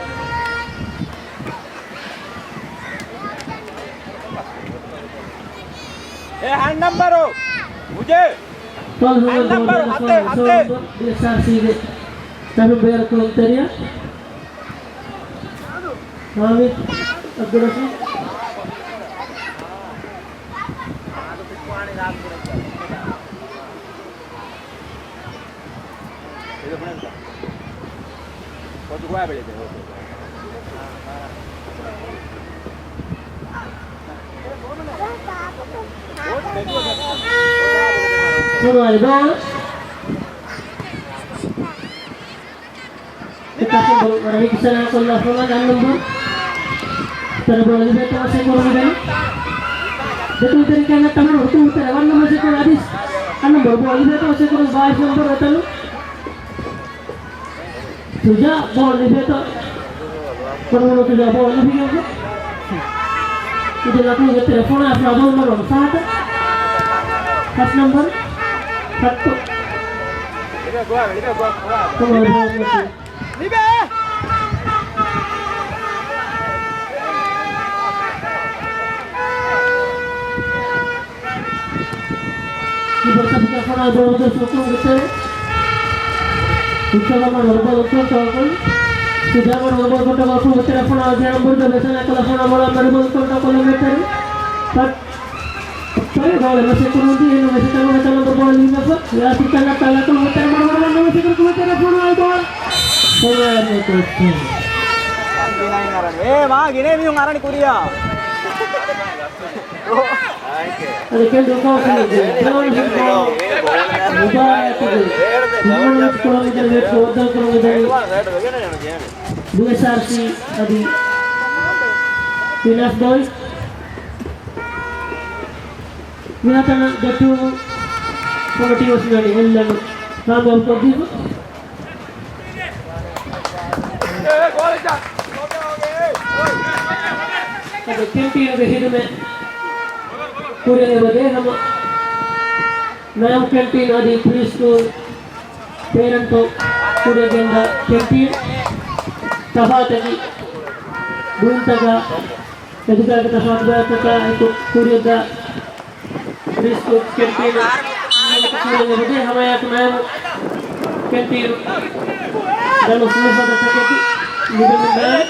އެ ހަން ނަމްބަރު. މުޖޭ. ހަން ނަމްބަރު ހަތޭ، ހަތޭ. ޑީއެސްއާރްސީގެ ތަރު ބޭރަކު ތެރެއަށް. ހާމިދު އަބްދުއްރަޝީދު. ފޮނުވާލި ބޯޅަ. އެކަށުން ބޯޅަ ވަރަށް ހިކިސަލާ ކޮށްލާ ފޮނުވާލި އަށް ނަމްބަރު. ތަރު ބޯޅަ ލިބޭ ތަމަސް ކުރަމުން ދިން. ދެކުންތެރިކަން ތަމަން ހުކުމް ތެރެ ވަން ނަމަސެކުން އަދިސް. ނަމްބަރު ބޯ ލިބޭތޯ މަސައްކަތް ކުރަން ބާވީސް ނަމްބަރު އެތަނު. ސުޖާ ބޯ ލިބޭތޯ. ކުރުމުން ސުޖާ ބޯ ލިބިގެން. އިދި ލަކުން ގެ ތެރެފޯނާ ފަދަ ނަމްބަރު ފަހަތަ. ފަސް ނަމްބަރު. ހައްތު. ކުރުމުން ބޯ ލިބޭތޯ. ލިބޭ. ކިބަ ސަބް ޖާފަރާ ބޮޑު ދަސް ހުކުމް ގެތެރެ. އިކަލަމަ ނަރުބަލް ކޮންޓްރޯލް ކޮން. ސުޖާމަ ނަރުބަލް ކޮންޓްރޯލް ކޮން ގެތެރެ ފަނާ ޖާނަ ބުރުދަ ބެސަނަ ކަލަ ފަނާ މޮޅަ ނަރުބަލް ކޮންޓްރޯލް ކޮން ގެތެރެ. ޕަޓް. ޕަރެ ގޯލެ މަސެ ކުރުން ދީ އެން މެސެ ތަނު މެ ތަނު ބޮޑު ބޯލް ލިބިފަ. ޔާ ސިކަން ނަ ތަލަ ކޮން ގެތެރެ މަރު މަރު މަން މެސެ ކުރު ގެތެރެ ފަނާ ބޯލް. ފަނާ މެ ކޮށް. އޭ މާ ގިނަ މީހުން އަރަނި ކުރިޔާ. އަދި ކެންޑޫ ކައުންސިލްގެ ޕްލޭއަރ މުބާރާތުގެ ހިމަނަތު ކުރަމުގެ ވެއްޓު ވައްދަން ކުރަމުގެ ދަނީ ބީއެސްއާރްސީ އަދި ވިނާސް ބޯއިޒް މިހާތަނަށް ދެއްޓުމުން ކޮމިޓީ ވެސް މިވަނީ އެއްލަނޑު ކާމިޔާބު ކޮށްދީފަ. އަދި ކެންޓީނުގެ ހިދުމަތް ކުރިއަށް އެބަދޭ ހަމަ ނަޔަމް ކެންޓީން އަދި ޕްރީ ސްކޫލް ޕޭރެންޓު ކުރިއަށް ގެންދާ ކެންޓީން ތަފާތަކީ ބުއިންތަކާ އެދިކާގެ ތަފާތު ބަޔަކަކާ އެކު ކުރިއަށްދާ ޕްރީ ސްކޫލް ކެންޓީނު ކުރިއަށް އެބަދޭ ހަމައެއާއެކު ނަޔަމް ކެންޓީނު ދަނު ފުލުފަދަ ތަކެތި ލިބެމުންދާނެ.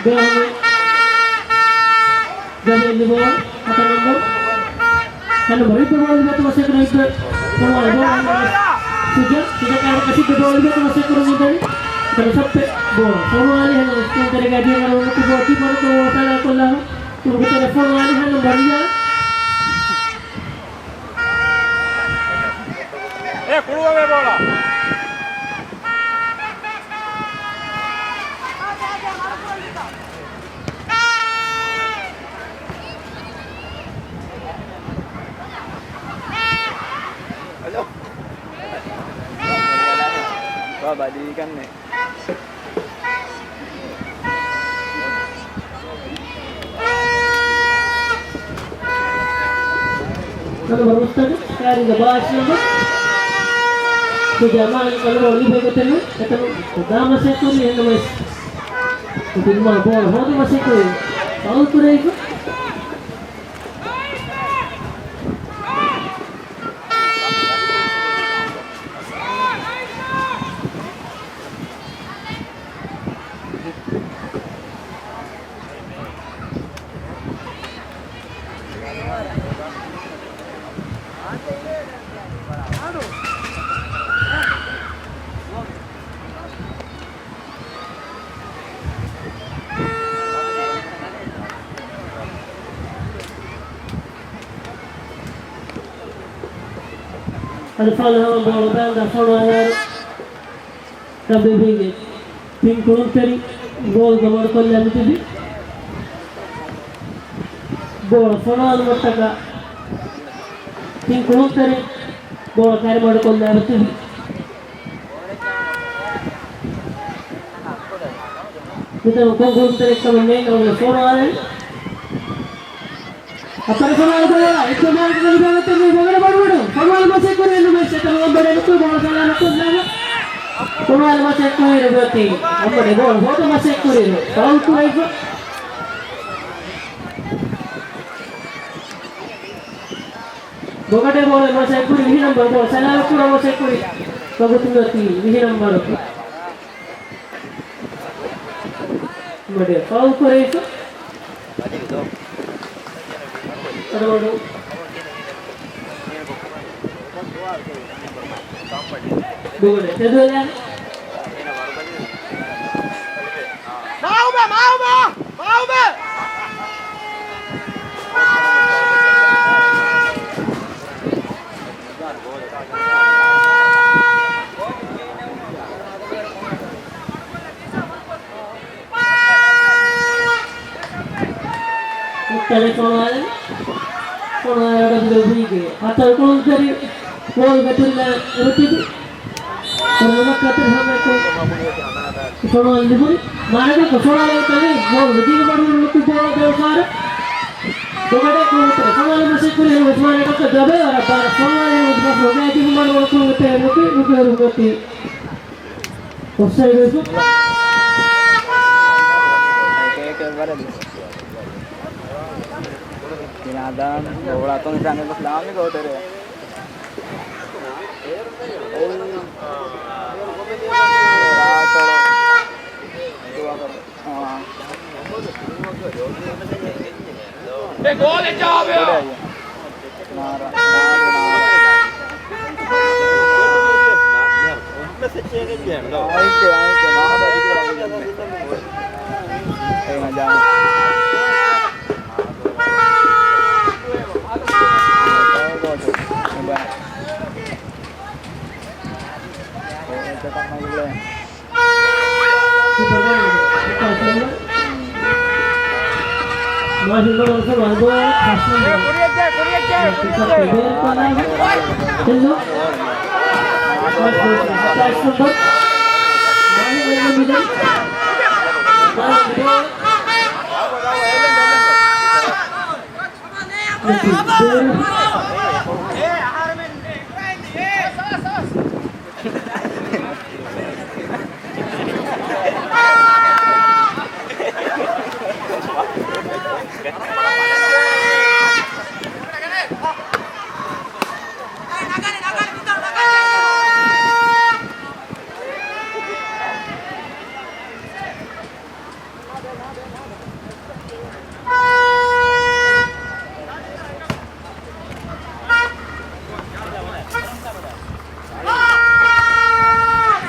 ދެވަނަ ދަބެއްލި ބޯ ހަތަރު ނަމްބަރު. ހަނަ މަރިއްބަ ބޯ ލިބޭތޯ މަސައްކަތް ކުރަން އިއްބަ. ފޮނުވާލި ބޯ ހަނަ ސުޖާ، ސުޖާ ކާރަކަށި ދެ ބޯ ލިބޭތޯ މަސައްކަތް ކުރަން އިއްބަ. ހަނަ ސައްޕެ ބޯ ފޮނުވާލި ހަނަ ސްކޫލް ތެރޭގަ ދިޔަ މަރު ނުކު ބޯ ކީޕަރު ކޮ ވޯ ސާލާ ކޮށްލާ. ކުރުކު ތެރެ ފޮނުވާލި ހަނަ މަރިޔާ. އޭ ކުޅުވަމޭ ބޯޅަ. ހަލޯ. ބާ ބަލީ ކަންނޭ. ކަލުވަރު މުސްތަކު ކާރިގަ ބާސް ނަމްބަރު. ސުޖާ މާލި ކަލުވަރު ލިބޭ ގޮތެއް ނޫން. އެތަނު ދާ މަސައްކަތް ކުރީ އެންނަމަވެސް. ތިން މާ ބޯޅަ ހޯދި މަސައްކަތް ކުރީ. ފައުލް ކުރެވިފަ. އަލްފާން ހަމަ ބޯޅަ ބާންދާ ފޮނުވާލާއިރު، ރަބީބީގެ ތިން ކުޅުންތެރި ގޯލްގަ މަޑުކޮށްލާ މިތިބި. ބޯޅަ ފޮނުވާލުމަށްޓަކާ ތިން ކުޅުންތެރި ބޯޅަ ކައިރި މަޑުކޮށްލާ މިތިބި. މިތަނު ކޮން ކުޅުންތެރިއެއްކަމެއް ނެތް، އަޅުގަނޑު ފޮނުވާލަން. އަޕަރ ފޮނުވާލު ބޯޅަ، އެއްކޮށް ބޯޅަ ގަދަ ދާން އެތަން މީ ބޮގަނޑަ ބަޑުބަޑު. ފޮނުވާލު މަސައްކަތް ކުރި އެންނަމަވެސް އެތަނު އަނބަޑޭ ނުކުތް ބޯޅަ ސަލާމަތް ކޮށްލާނަ. ފޮނުވާލު މަސައްކަތް ކުރި ރަބީ އަނބަޑޭ ބޯޅަ ހޯދަ މަސައްކަތް ކުރި ފައުލް ކުރެވިފަ. ބޮގަޑޭ ބޯޅަ މަސައްކަތް ކުރި ވިހި ނަމްބަރު ބޯޅަ ސަލާމަތް ކުރަން މަސައްކަތް ކުރި. ވަގުތު މިއޮތީ ވިހި ނަމްބަރު. މަޑެ ފައުލް ކުރެވިފަ. އަދަވަޑު. ދުވަޑެ ތެދުވެލާނެ. މާއުބެ، މާއުބެ، މާއުބެ. ފޮނުވާލެވި. ފޮނުވާލެވި އަޑު ދެވީގެ ހަތަރު ކުޅުންތެރި ގޯލް ގަތުން އެބަތިބި. ކުރުމަކަށް ހަމައެކު ފޮނުވާލެވި. މާނަގަކަށް ފޮނުވާލެވި ގޯލް ވެދީގެ މަޑު ނުކު ގޯލް ދެވިފާރަ. ގޮމަޑެ ކުޅުންތެރި ފޮނުވާލެވި މަސީ ކުރި އުސްމާނެ ކަކަ ދަބެ ވަރަށް ބާރަށް ފޮނުވާލެވި އުސްމާނެ ކުޅުންތެރި ނުކު ނުކު ނުކު ނުކު އޮފްސައިޑް ވެސް. ބިނާދާން ގޮވަޅަތުން ހިތާނގެ ގޮސް ލާމި ގޯތެރެ. އެ ގޯލެއް ޖަވާބެއް.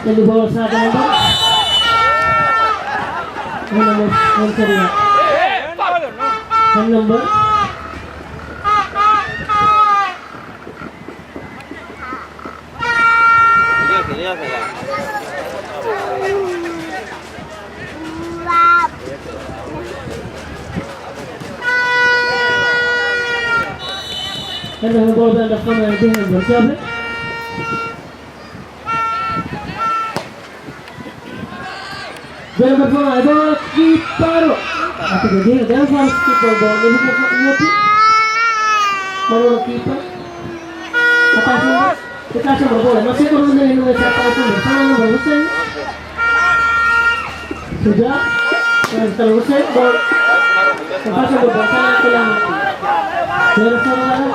އެންޑް ބޯލް ސާދަން ނަމްބަރު ނަމްބަރު ނަމްބަރު އެންޑް ބޯލް ދަން ދަފާ މައިދިހަ ނަމްބަރު ޖާބެ. ދެން ބަފާ އެބަ ކީޕަރު. އަތުގެ ދިހަ ދެން ފާސް ކީޕަރު ބޯލް އެބަ ކީޕަރު. މަރުވަން ކީޕަރު. ހަތާސް ނަމްބަރު. ހަތާސް ނަމްބަރު ބޯލް މަސީ ކުރުމުން ދެން ހިންނުން ހަތާސް ނަމްބަރު ހުސެން. ސުޖާ. ހަތާސް ނަމްބަރު ހުސެން ބޯލް. ހަތާސް ނަމްބަރު ބޯލް ސަލާމް ކުލާން. ދެން ފޯރުވަރު.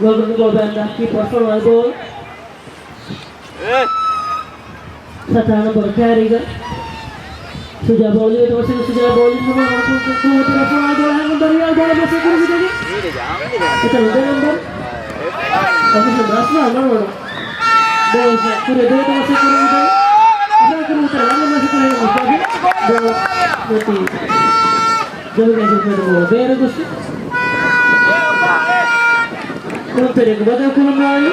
ވަގުތު ގޮބަންދާ ކީޕަރު ފޮނުވާލި ބޯލް. ސަތާނަ ބޮރު ކާރީގަ. ސުޖާ ބޯލި ވެތަ މަސީ ސުޖާ ބޯލި ނުވަ ކުރު ދެ ނަމްބަރު. އެތަނު ދެ ނަމްބަރު. އޮފިޝަލް ރަސްމާ ނަންވަނު. ބޯލް ކުރި ދޭތަ މަސީ ކުރު ދެ. އަހަރު ކުރު ދެ ނަމްބަރު މަސީ ކުރު ދެ. ބޯލް ނެތި. ޖަލުގެ ޖެހުމެދު ބޭރަ ގޮސް. ކުޅުންތެރިއަކު ބަދަލު ކުރަމާއި.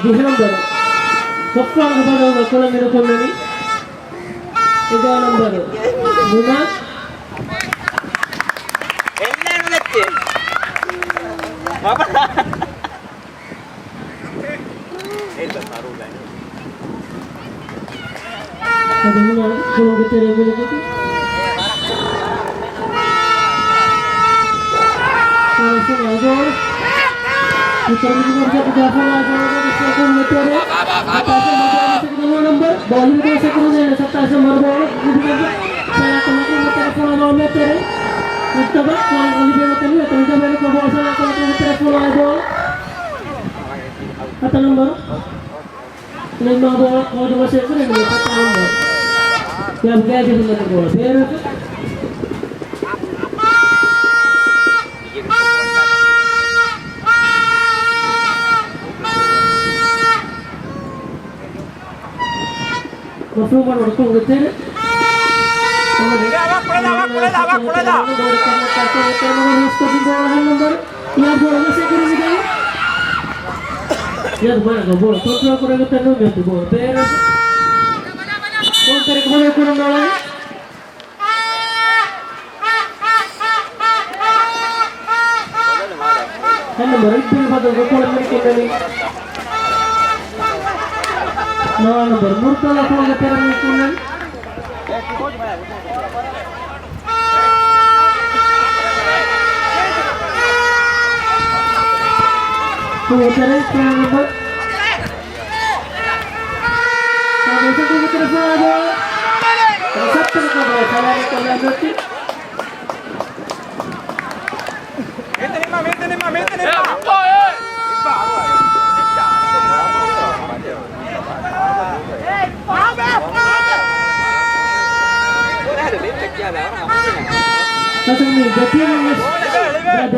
ދިހަ ނަމްބަރު. ސޮފްވާންގެ ބަދަލުގަ ކުޅަމިނު ކޮންނަނީ. އެގާރަ ނަމްބަރު. މުނާ. އަދި ހުންނަ ކުޅުންގެ ތެރެއިން މިނިކުތި. އާސިމް އަގޯ. އިތުރު މިނިކުތި ޖާފަރު އަގޯ މެތެރެ. ސަތާސް ނަމްބަރު ބޯލި ސަތާސް ނަމްބަރު ބޯލި ސަތާސް ނަމްބަރު ބޯލި ސަތާސް ނަމްބަރު ބޯލި މެތެރެ. މުރްތަޟާ ވަން އޮލިވިއާ ތެނުވެ ތެން ޖަބަލު ކޮބޯ ސަލާ ކޮންޓްރޯލް ތެރެފުޅާ ބޯ. ހަތަރު ނަމްބަރު. ނިމާ ބޯ ހޯދުމަށް އެކުރެނީ ހަތަރު ނަމްބަރު. ޔާ ގާދި ހުންނަ ބޯ. ބޭރަކަށް. މަފްރޫމަށް ވަރުކޮށް ގެތެރެ. ކުޅެލާ، ކުޅެލާ، ކުޅެލާ. ބޯޑަކަށް ކައްކަ ގެތެރެ މަގު ހުސްކޮށް ދިން ބޯ އަހަރު ނަމްބަރު. ޔާ ބޯ މަސެ ކުރި މިދަނީ. ޔާ ބޯ ބޯ ކޮންޓްރޯލް ކުރެގެތެރެ ނު މެތު ބޯ. ބޭރަ. ކޮންޓްރޯލް ކުރެ ކުރަން ނޯޅެ. ހަންނަ މަރައްދުން ބަދަލު ގޮކޮޅަށް މިނިކުންނަނީ. ނަވާ ނަމްބަރު މުރްތަޟާ ކޮޅުގެ ތެރެ މިނިކުންނަނީ. ކޮޅުގެ ތެރެ ނަމްބަރު.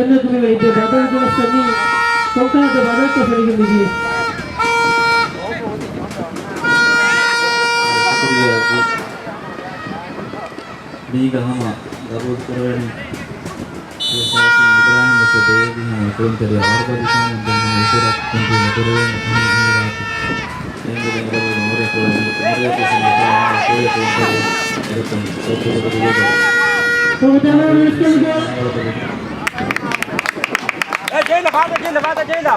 ދެންނެވި ބަދަލު ދުވަސް މި ކޮންކަހަލަ ބަދަލުތޯ ފެނިގެން މިދިޔަ؟ ޝުކުރިއްޔާ. މީގަ ހަމަ ގަބޫލު ކުރެވެނީ. އިބްރާހިމް ވެސް ބޭބީ ހަމަ ކުޅުންތެރިޔާ ވަރުބަލި ކަމުން ދެން ހަމަ އިތުރަށް ކުންފުން ކުރެވެނީ އެހެން އިން ރާތި. އެނގި ދެން ގަބޫލު މުރޭ ކުޅެން މުރޭ ކުސިން މިތާ ހަމަ ކުޅެ ކުޅުންތެރިޔާ އެރަކުން ސޮއްޕު ގަބޫލު. ޖެއިލަ ފާދަ ޖެއިލަ ފާދަ ޖެއިލަ.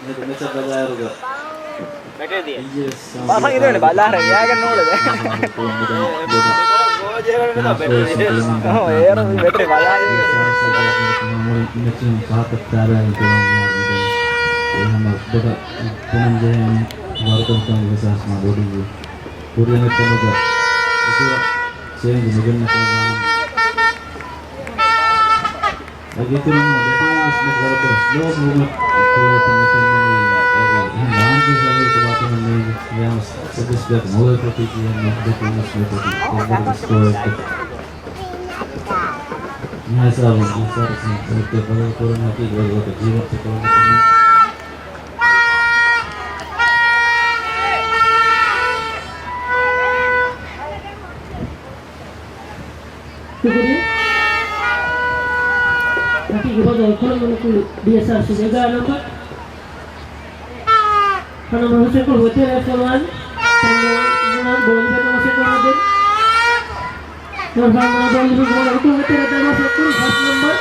މިހެން މެޗަށް ބަލާއިރުގަ ބެޓްރީ ދިޔަ. އިންޖީއަރު ބާފަ އިދެވެނެ ބަލާހަރަ ޔާގެ ނޫޅެ. އޭރު ބެޓްރީ ބަލާ. މެޗުން ފަހަތަށް ތާރާގެން ކުރަން މިހާރު މިދަނީ. އެ ހަމަ ބޮޑަށް ބުނަން ޖެހޭނެ ވަރުގަދަކަމުގެ ސާސް މާ ބޮޑީގެ ކުރިއަށް އެއްކަމުގަ އިތުރަށް ޗޭންޖް ނުގެންނަ ކަމަށް ވާނަމަ. އޭގެ އިތުރުން ބެޓިން ވެސް ވަރަށް ބޮޑަށް ސްލޯ މޫވްމަންޓް ކުރިއަށް މި ފެންނަނީ. އޭގެ އެހެން ލާންޗެއް ސަރވިސް ބާކީ ނޭނގެ. އެހެން ސަރވިސް ބޭކް ނުލައިފަތި ކިޔަން ބެޓިން ވެސް ނުފަތި ކޮންމެ ސްކޯރެއްގެ. މިހާ ހިސާބުން އިންސާރު ސިން ސައިޑްގެ ބަދަލު ކުރަން ހަކީ ވަރަށް ޖީވަންތަ ކުރަން. ޝުކުރިއްޔާ. ހަކީގެ ބަދަލު ކުޅަމުނުކުޅު ޑީއެސްއާރްސީގެ އެގާރަ ނަމްބަރު. ހަނަމަ ހުސެންކޮޅު ވެތެރޭ ފޮރުވާލި. ތެރެ ނަމްބަރު ބޯލް ބޭކަށް ހުސެންކޮޅު ދެން. ނުރުފާން ބޯލް ހުސެންކޮޅު ވެތެރޭ ދެން ހުސެންކޮޅު ފަސް ނަމްބަރު.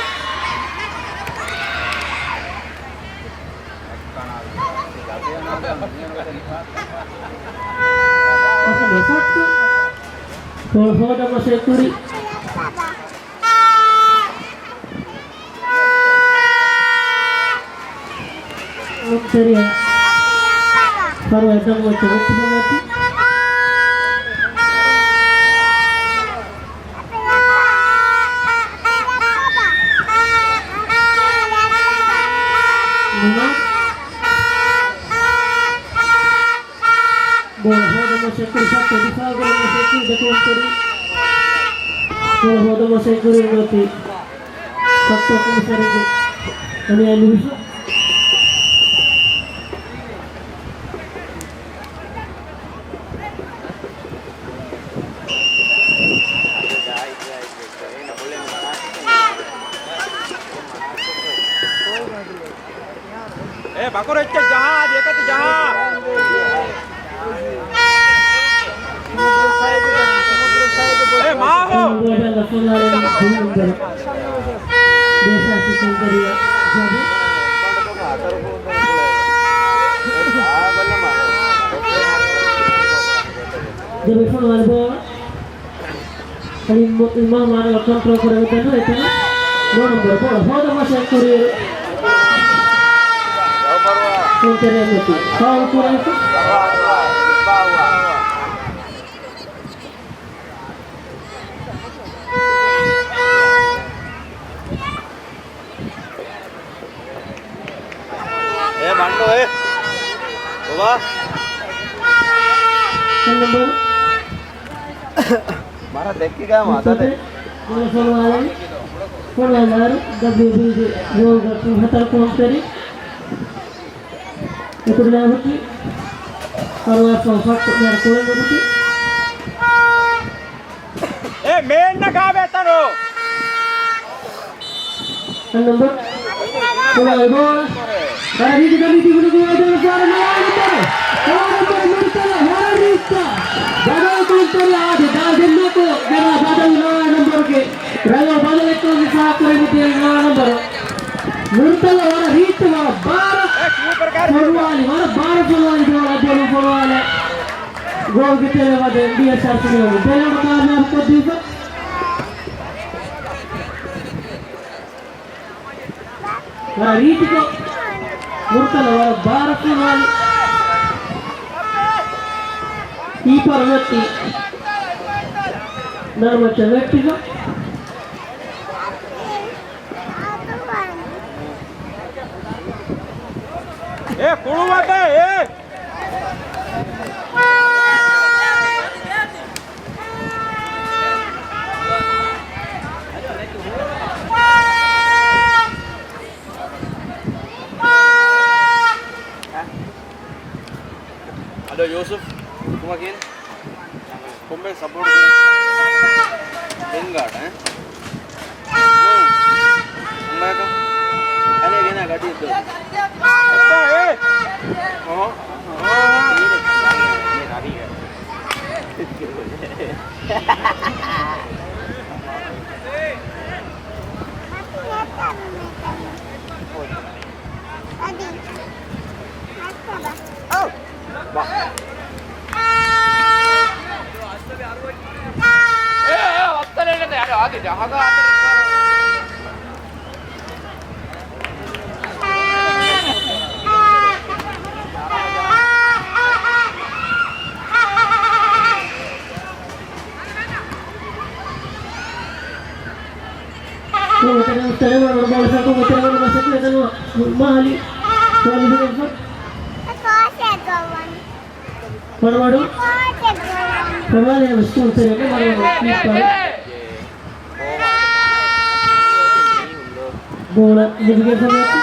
ފަސް ނަމްބަރު ފައްޓު. ކޯ ހޯދަމަސެ ކުރި. ކުޅުންތެރިޔާ ފަރުވާ ދަން އޮތް އޮތް ބުނަތި. ނުނަ. ބޯޅަ ހޯދަމަށް ޝައްކުރު ފައްޓަ ދިފާއުކުރުމަށް ޝައްކުރު ދެކުޅުންތެރި. ބޯޅަ ހޯދަމަށް ޝައްކުރު ނުވަތި ފައްޓަ ކުންފަރިގެ އަނިޔާ ލިބިފަ. އޭ ބަކުރު އެއްޗެއް ޖަހާ، އަދި އެކަތި ޖަހާ. އޭ މާހު. ދެމިފުނު އަލްބޯ. އަލި މު-، އިމާމާނަށް ކޮންޓްރޯލް ކުރެވިދެން އެތަނަށް ނޯ ނަމްބަރު ބޯޅަ ހޯދަމަށް ކުރިއިރު. ކުންތެރެއަކަށް ފައުލް ކުރެވިފަ. ފައުލް ކުރެވިފަ. އޭ ބަންޑު އޭ. ބަބާ. ނަމްބަރު. މަރަށް ދެއްކިގާ މަދަދެއް. ފޮނުވާލާރު ޑަބްލިއުބީގެ ގޯލް ގައްޓުން ހަތަރު ކުޅުންތެރި. އެކުޑިލާހުކި ފަރުވާ ސޮފަކް މެރަ ކުޅެން ނުކުތި. އެ މޭންނަ ކާބޭތަނު. ނަމްބަރު ކުޅައި ބޯޅަ. ވަރަށް ރީތި ގަނީ ތިބުނު ދުވަދަނަ ފާރަ ނަވާ ނަމްބަރު. ނަވާ ނަމްބަރު ނުރުތަލަ ވަރަށް ރީއްތަ. ބަދަލު ކުންތެރި އާދެ ދާ ދެންނަކު ގެނާ ބަދަލު ނަވާ ނަމްބަރުގެ. ރަޔޯ ބަދަލެއްކޮށް މި ފާކުރެވިދޭ ނަވާ ނަމްބަރު. ނުރުތަލަ ވަރަށް ރީއްތަ ވަރަށް ބާރަށް ފޮނުވާލި، ވަރަށް ބާރަށް ފޮނުވާލި ބޯޅަ ބޮލު ފޮނުވާލެ. ގޯލްގެ ތެރެއަށް ވަދެ އެމްޑީއެސް އާރްސީ މިވަނީ ބެލަނޑު ކާމިޔާބު ކޮށްދީފަ. ވަރަށް ރީތިކޮށް ނުރުތަލަ ވަރަށް ބާރަށް ފޮނުވާލި. ކީޕަރު ވެއްޓި ނަރުމައްޗަށް ވެއްޓިފަ. އޭ ކުޅުވަދޭ އޭ. ހަލޯ ޔޫސުފް، ކުމަކިން؟ ކޮންމެ ސަޕޯޓް ކުރަން ގާޑް، އެ؟ ކޮންމެއަކަށް؟ އަނެއް ގެނަ ގަޑި ދޯ. އޮހޯ. މާލި ފޮނުވާލި ސްކޫލް ތެރެއިން މަރުވަޑު ކީޕަރު. ބޯޅަ ލިބިގެން ފޮނުވާލި.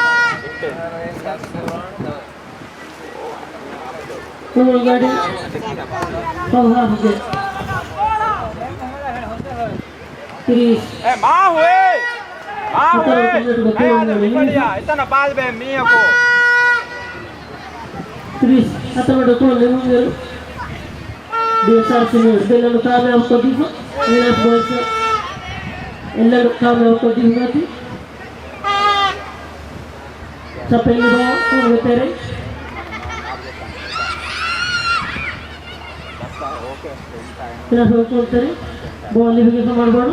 ކުޅުންގަޑި ފަހުހާފުގެ ތިރީސް. އެ މާހު އޭ! މާހު އޭ! އައި ދިފަންޑިޔާ އެތަނަށް ބާލް ބޭ މީހަކު. ތިރީސް ހަތަރު ކުޅުން ނިމުންއިރު ޑީއެސްއާރް ސީނިއަރ ދެ ލަނޑު ކާމިޔާބު ކޮށްދީފަ. އެންއެފް ބޯއިޒް އެއް ލަނޑު ކާމިޔާބު ކޮށްދީފަ މަތި. ސަޕެން ލިބާ ކުރުގެ ތެރެ. ފިނާފަ ކުރު ތެރެ. ބޯ ލިބިގެ ފަމަން ބޯޑު.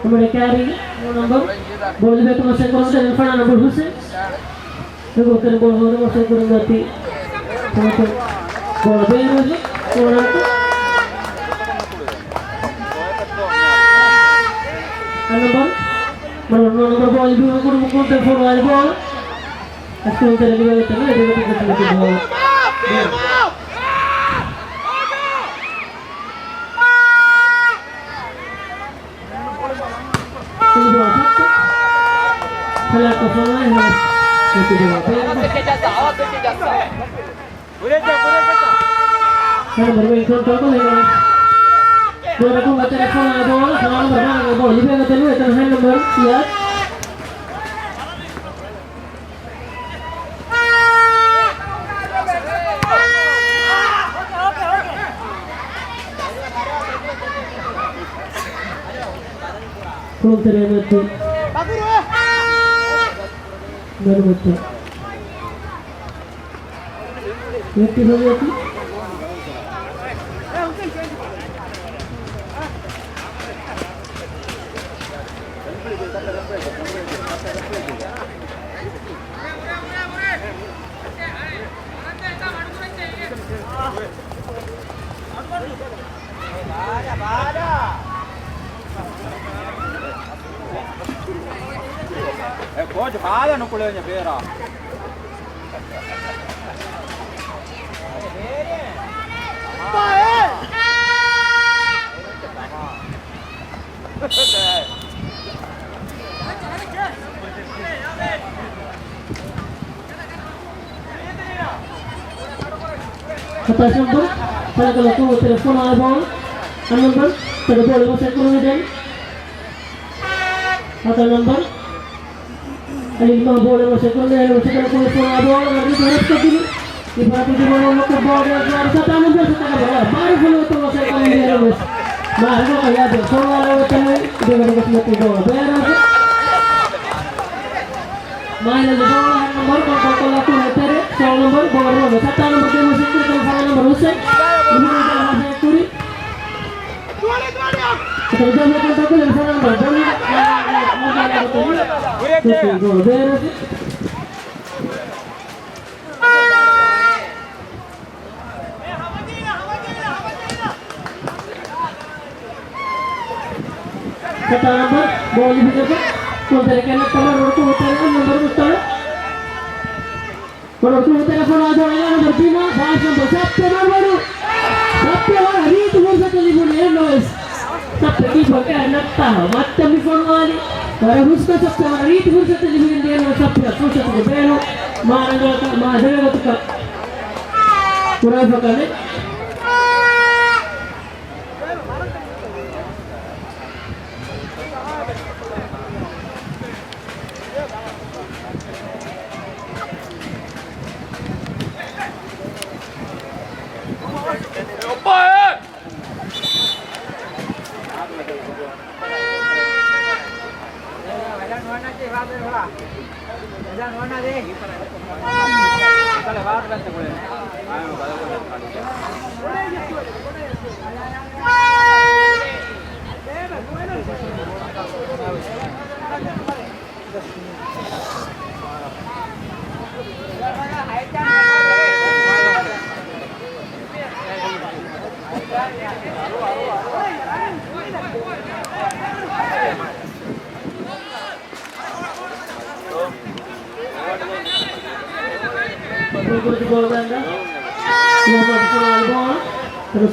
ކޮމެޑި ކާރީގެ ނޫ ނަމްބަރު. ބޯ ލިބޭ ތުމަސެ ކުރު ތެރެ ފަނާ ނަމްބަރު ހުސެން. ދެގޯ ތެރެ ބޯ ހޯދު މަސެ ކުރު މަތި. ތުމަތު ބޯ ބޭރު ކުރު. ނަމްބަރު. މަރު ނޫ ނަމްބަރު ބޯ ލިބިގެ ކުރު މުކުރު ތެރެ ފޮރުވާލި ބޯ. އަސްކަން ތެރެ ލިބޭ ތެރެ ދެގޯ ތެރެ ބޯ. ކުޅުންތެރޭ މެއްދު ނަރުމައްޗަށް ވެއްޓިފައި އޮތީ. އެ ކޯޗު ބާލަ ނުކުޅެވެންޏަ ބޭރާ. ހަތާސް ނަމްބަރު، ފަލަކަލަ ކުރު ތެރެފުނާ ބޯލް. އަން ނަމްބަރު، ތަދު ބޯލް މަސައްކުރު ދެން. ހަތަރު ނަމްބަރު، އަލި މަހްބޫބު މަސައްކުރު ދެން، މަސައްކުރު ކުރު ފުނާ ބޯލް، އަން ނަމްބަރު، ތަދު ބޯލް. ސަތާ ނަމްބަރު، ސަތާ ނަމްބަރު، ބާރު ފޮލުވަތު މަސައްކަރު ދެން ނަމަސް. މާ ރަގަ ކަޔާދެ ފޮނުވާލަވަތަން ދެވަނަ ގޮތުމަތި ގޯލް ބޭރަށް. މާއިލަ ދެ ބޯޅަ ހަ ނަމްބަރު ކޮން ކޮން ކޮން ކޮން ހެތެރެ ސޯ ނަމްބަރު ބޯޅަ ނަމްބަރު ސަތާ ނަމްބަރު ގެ މަސައްކަރު ކޮން ފަނަ ނަމްބަރު ހުސެން. ލިބުނީ ދާ ހަސައެއް ކުރި. އަތަރު ދޯ ނަމްބަރު ކޮން ކޮން ކޮން ހެތެރެ ސޯ ނަމްބަރު ބޯޅަ ނަމްބަރު ހުސެން ގޯޅަ ބޭރަށް. ސަތާ ނަމްބަރު ބޯލް ލިބިގެން ކުންތެރެ ކެނެއް ތަމަ ރުކު ހުތެރެ ނަމްބަރު މުއްތަޅު. ރުކު ހުތެރެ ފޮނާ ދޯ އެނާ ނަމްބަރު ބިމާ ބާސް ނަމްބަރު ސައްޕެ މަރުވަރު. ސައްޕެ ވަރަށް ރީތި ފުރުސަތު ލިބުނީ އެން އޯ އެސް. ސައްޕެ ކީޕަރު ކައި ނައްތާ މައްޗަށް މި ފޮނުވާލި. ވަރަށް ހުސްކޮށް ސައްޕެ ވަރަށް ރީތި ފުރުސަތު ލިބުނީ އެން އޯ އެސް ސައްޕެ ފުރުސަތުގެ ބޭނުން. މާ ރަނގަޅަކަށް މާ ދެވޭ ގޮތަކަށް ކުރާފަ ކަމެއް.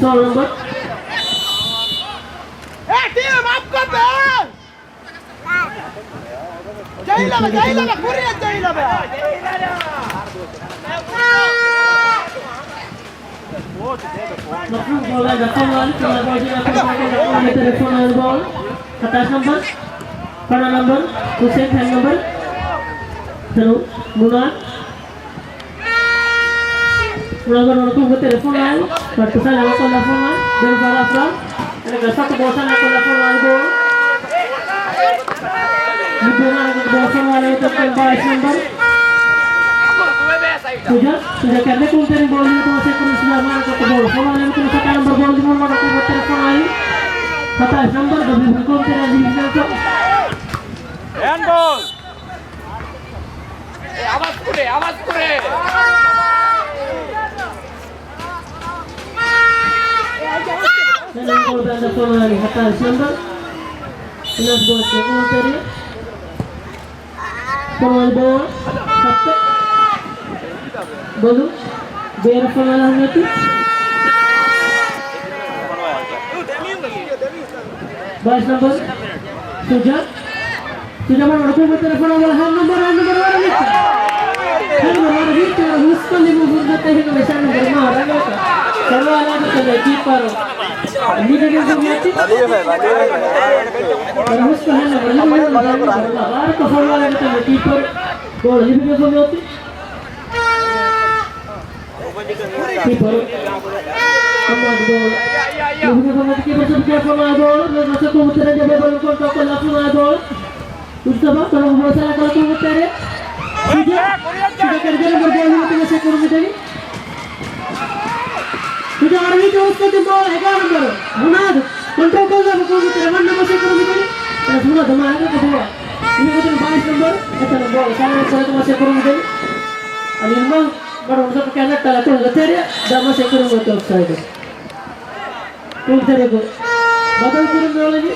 ސޯ ނަމްބަރު. އޭ ޓީމް އަޕް ކޮށް ބޭ! ޖައިލަމަ، ޖައިލަމަ، ކުރިއަށް ޖައިލަމަ. ހަތާސް ނަމްބަރު، ފަނަ ނަމްބަރު، ހުސެން ހަތް ނަމްބަރު، ތަނު މުނާ. ރަނގަޅު ރަނގަޅު ތެރެ ފޮނުވާލި. ބައްޓު ސާލަ ކޮލަ ފޮނުވާ. ދެން ފަރާސް ރާ. އެނގ ސަތު ބޯސަން ކޮލަ ފޮނުވާލި ގޯލް. މިދުވަހު ބޯ ފޮނުވާލި ތަކެ ބާއިސް ނަމްބަރު. ސުޖާ، ސުޖާ ކަންނެ ކުންތެރި ބޯލް ދިނުމަށް ސެކުރި ސުޖާ މާނަ ކޮ ބޯ ފޮނުވާލި ތަކެ ސަތާ ނަމްބަރު ބޯލް ދިނުމަށް ކޮ ތެރެ ފޮނުވާލި. ހަތާއިސް ނަމްބަރު ޑަބްލިއު ކުންތެރި އަދި ހިނގާކޮ. ހޭންޑްބޯލް. އަވަސް ކުރޭ، އަވަސް ކުރޭ. ސެން ގޯލް ބައިން ފޮނުވާލި ހަތާސް ނަމްބަރު. އިނާސް ބޯސް ކުންތެރި. ފޮނުވާލި ބޯ. ސައްޕެ. ބޮލު. ބޭރަށް ފޮނުވާލާ ހުންނަތި. ބާއިސް ނަމްބަރު. ސުޖާ. ސުޖާ މަރު ރުކު ތެރެ ފޮނުވާލާ ހަ ނަމްބަރު، ހަ ނަމްބަރު ވަރަށް ވިއްކާ. ހަ ނަމްބަރު ވަރަށް ވިއްކާ، ވަރަށް ހުސްކޮށް ލިބުނު ފުރުސަތެއް ހިނގުމަށް ސަން ނަމްބަރު މާ ރަނގަޅަކަށް ފޮނުވާލާ ގޮތަށް ކީޕަރު ލިބިގެން ފޮނުވާތީ. ވަރަށް ހުސްކޮށް ހަ ނަމްބަރު ލިބިގެން ފޮނުވާތީ. ކީޕަރު ބޯޅަ ލިބިގެން ފޮނުވާތީ. ކީޕަރު އަމާދު ބޯޅަ ލިބިގެން ފޮނުވާތީ. ކީޕަރު ސަބް ކީޕަރު ފޮނުވާ ބޯޅަ މަސައްކަތް ކުރި ތެރެ ދެބޭ ބޯޅަ ކޮންޓްރޯލް ކޮށްލާ ފޮނުވާ ބޯޅަ. މުސްތަފާ ތޮޅު ބޯ ސަލާ ކަލަ ކުރި ތެރެ. ސުޖާ. ސުޖާ ކަރި ގެން ބޯޅަ މަސައްކަތް ކުރި މިދަނީ. ސުޖާ އަރަވީ ޓޯސް ކޮށްދިން ބޯޅަ އެގާރަ ނަމްބަރު. މުނާދު. ކޮންޓްރޯލް ކޮށްލާ ކުރި ތެރެ ވަން ނަމްބަރު މަސައްކަތް ކުރި މިދަނީ. މުނާދު މާ އެގަ ބޯޅަ. މި ގޮތުން ބާއިސް ނަމްބަރު. އެތަނަށް ބޯޅަ ސަލާ ކަލަ މަސައްކަތް ކުރި މިދަނީ. އަލި މަ ބަޑު އުނދަކު ކަންނައްޓާލާ ކުޅުގެ ތެރެއަށް ދާ މަސައްކަތް ކުރި އޮފްސައިޑް. ކުޅު ތެރެގަ ބަދަލު ކުރަން އަޅަނީ.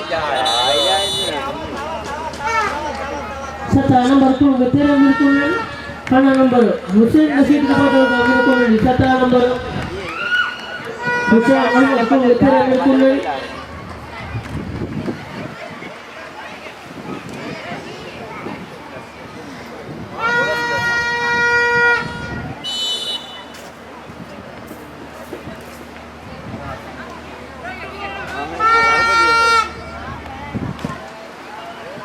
ސަތާ ނަމްބަރު ކުޅުގެ ތެރެ މި ކުޅުން. ނަންބަރު ހުސެން ނަޝީދުގެ ބަދަލުގަ އަމިނަކު އަންނަނީ ސަތާރަ ނަންބަރު ހުސެން އަހްމަދު ކުން އެތެރެ އަމިނަކު އަންނަނީ.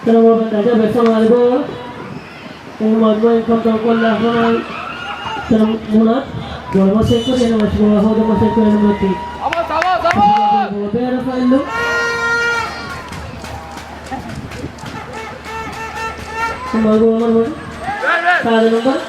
ތަނަވަބަން ރަޖަބް އެއްފަން ވާލިބޯ. އެހެން މަޖްމޫޢީ ކަންކަން ކޮށްލާފަ ވާން. ތަނަ މުނާ ގޯލް މަސައްކަތް އެން މަސް ގޯލް ހޯދަ މަސައްކަތް އެން މަތި. ބޭރަ ފައިލު. މަގު އަމަރު ސާދަ ނަންބަރު.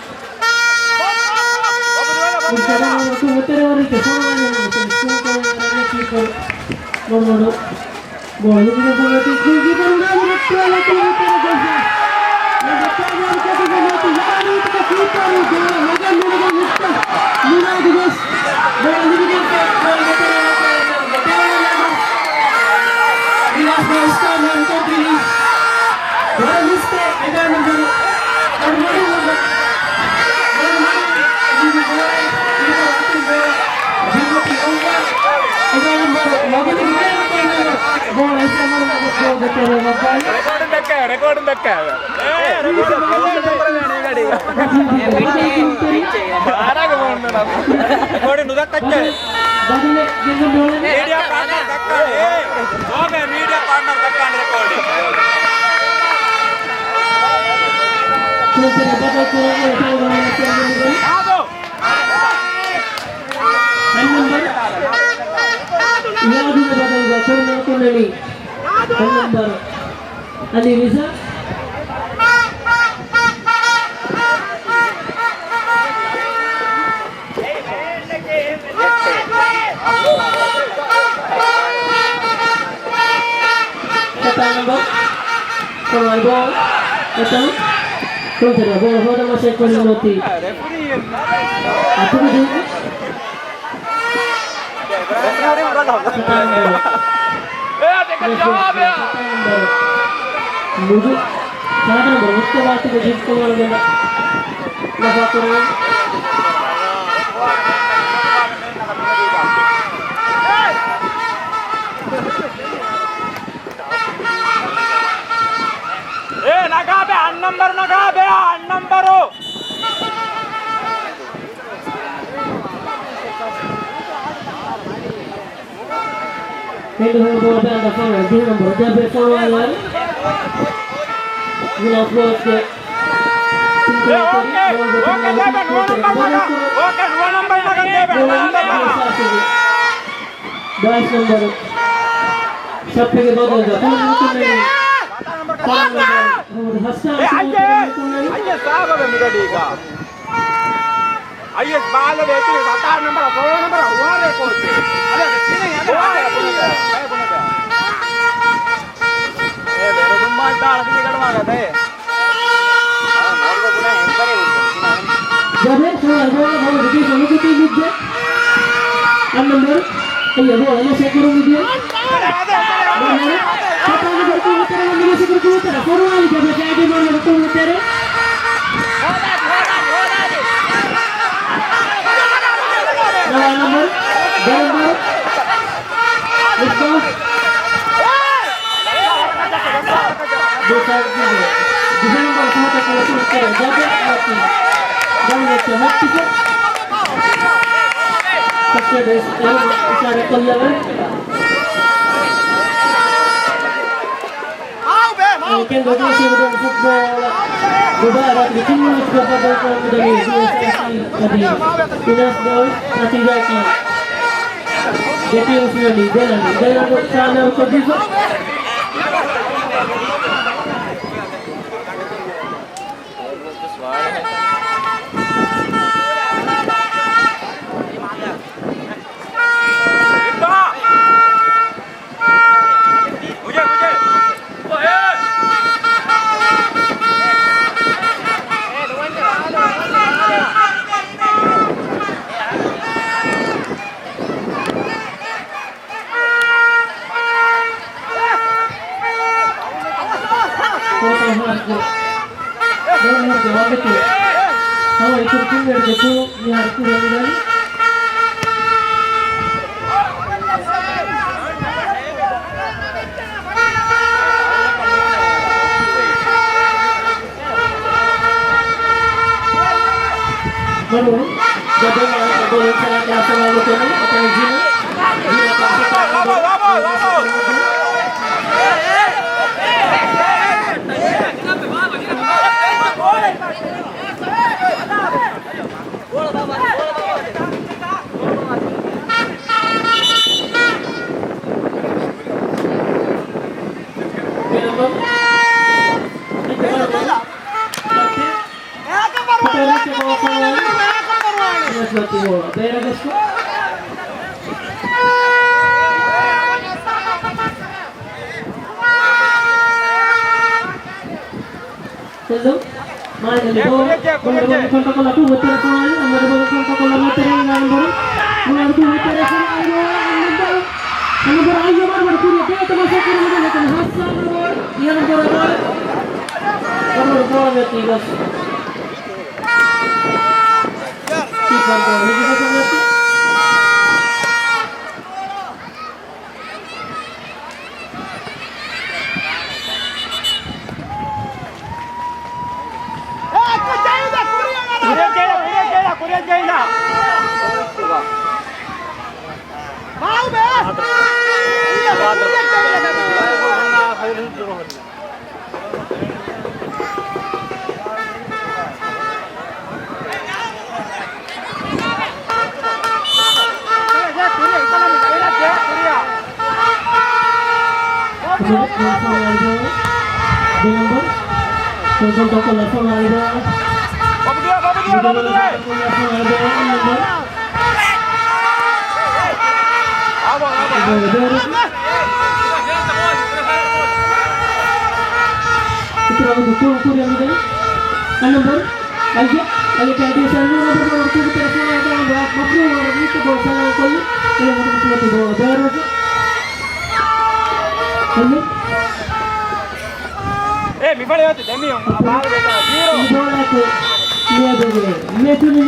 ރެކޯޑުން ދައްކާ، ރެކޯޑުން ދައްކާ. ރެކޯޑު ނުދައްކައްޗޭ. މީޑިއާ ޕާޓްނަރ ދައްކާނެ. އޭ، ސޯގެ މީޑިއާ ޕާޓްނަރ ދައްކާނެ ރެކޯޑިން. އަން ނަންބަރު އިޔާދުގެ ބަދަލުގަ ކުރުމަށް ކުންނަނީ. އަން ނަންބަރު އަލީ ރިޒާ. ސަތާރަ ނަންބަރު ކޮންވާލި ބޯލް. އެތަން ކުޅުންތެރެ ބޯލް ހޯދަމަށް އެކްވެލި ނޯތީ. އަތުގެ ދޫކޮށް. ނުޖު ސާދަ ނަންބަރު މުސްތަފާ ތިބެ ޖިހިފުޅު ގެންދާ ލަފާ ކުރަން. އޭ ނަގާބެ އަން ނަންބަރު ނަގާބެ އަން ނަންބަރު. ހެންޑު ހެންޑު ބޯލް ބޭން ދަފާ ދިހަ ނަންބަރު ޖާބިރު ފޯރުވާލާ. ގުލާބް ބޯލްގެ އޭ އޯކޭ. އޯކޭ ނުވަ ނަންބަރު ނަގަން. އޯކޭ ނުވަ ނަންބަރު ނަގަން. ބާވީސް ނަންބަރު ސައްޕެގެ ބަދަލުގަ ކުޅުން ކުންނަނީ. ހަސްނާ އައިއެސް ބާލަ ވެތި ސަތާރަ ނަންބަރު ސޯޅަ ނަންބަރު ހުވާރޭ ކޯޗެއް. އަދި އަދި ކިނެ އަދި އޭ ވެރު ދުންމާ ދާ އަދި ގަޑުމާ ގަދައޭ. ޖަބޭ ސޯ އަދި ބޯލަ ބޯލަ ދެކޭ ސޮލުކުތީ މިއްޖެ. އަން ނަންބަރު އެއްޔަ ބޯލަ މަސެ ކުރު މިއްޖެ. ސަތާރަ ނަންބަރު ކުޅުންތެރެ ވަން މި މަސެ ކުރު ކުޅުންތެރެ ފޮރުވާލި ޖަބޭ ގާގެ މާނަ ކުޅުންތެރެ. ނަވާ ނަންބަރު ދެ ނަންބަރު މިސްބާ. ދެ ނަންބަރު ފަހަތަކު ވަކި ކުޅުންތެރެ ޖަބޭ މަތި. ގަންނައްޗަ މައްޗަކަށް ސައްސަ ބޭސް އެވަން އިޝާރަތް ކޮށްލަވަން. އެކެން ގޮތުން ފުޓްބޯޅަ މުބާރާތުގެ ތިން މިނިޓްގެ ބަދަލުކުރަން މިދަނީ ބީއެސްއެސްސީ އަދި އިނާސް ބޯލް. ނަތީޖާއަކީ ދެ ޓީމް ފިލަނީ ދެ ރަން، ދެ ރަން ކާމިޔާބު ކޮށްދީފަ. މިހާރު ކުރެވިދާނީ. މަޑުވުން ގަބޫލު، ގަބޫލު ކުރާ ކަން ސަމާލުކުރުން. އެކަނި ޖިން، ޖިން ކާފި ބާބާ، ބާބާ، ބާބާ، ބާބާ. މާލެ ބޯ، ބޯ ކޮންޓްރޯލް ކޮށްލާ، އަންނަ ބޯ ކޮންޓްރޯލް ކޮށްލާ، ނަންބަރު ހައްސާން ބޯ، އިހަން ބޯ ރާއި މާރު ކުރި ދޭތަ މަސަ ކުރި މިދެން ހައްސާން ބޯ، އިހަން ބޯ ރާއި މާރު ކުރި ދޭތަ މަސަ ކުރި މިދެން ކީޕަރ ބޯ މިދިގަ ސަންނަތި. ނަންބަރު އައްޔަ، އައްޔަ ކެންޓީން ސަރވިސް ނަންބަރު ވަން ޓޫ ތެރެފޯނާ ބާ މަފްރޫ ވަރަށް ނީތި ބޯ ސަލާމް ކޮށްލި. އެ މަތު މަތު ބޯ ބޭރަސް. އެ މިފަޅި ވަތި ދެމިޔުން އަބާލު ބޭތާ ޒީރޯ. ބޯލަކު މިއަދުގެ މެޗުނި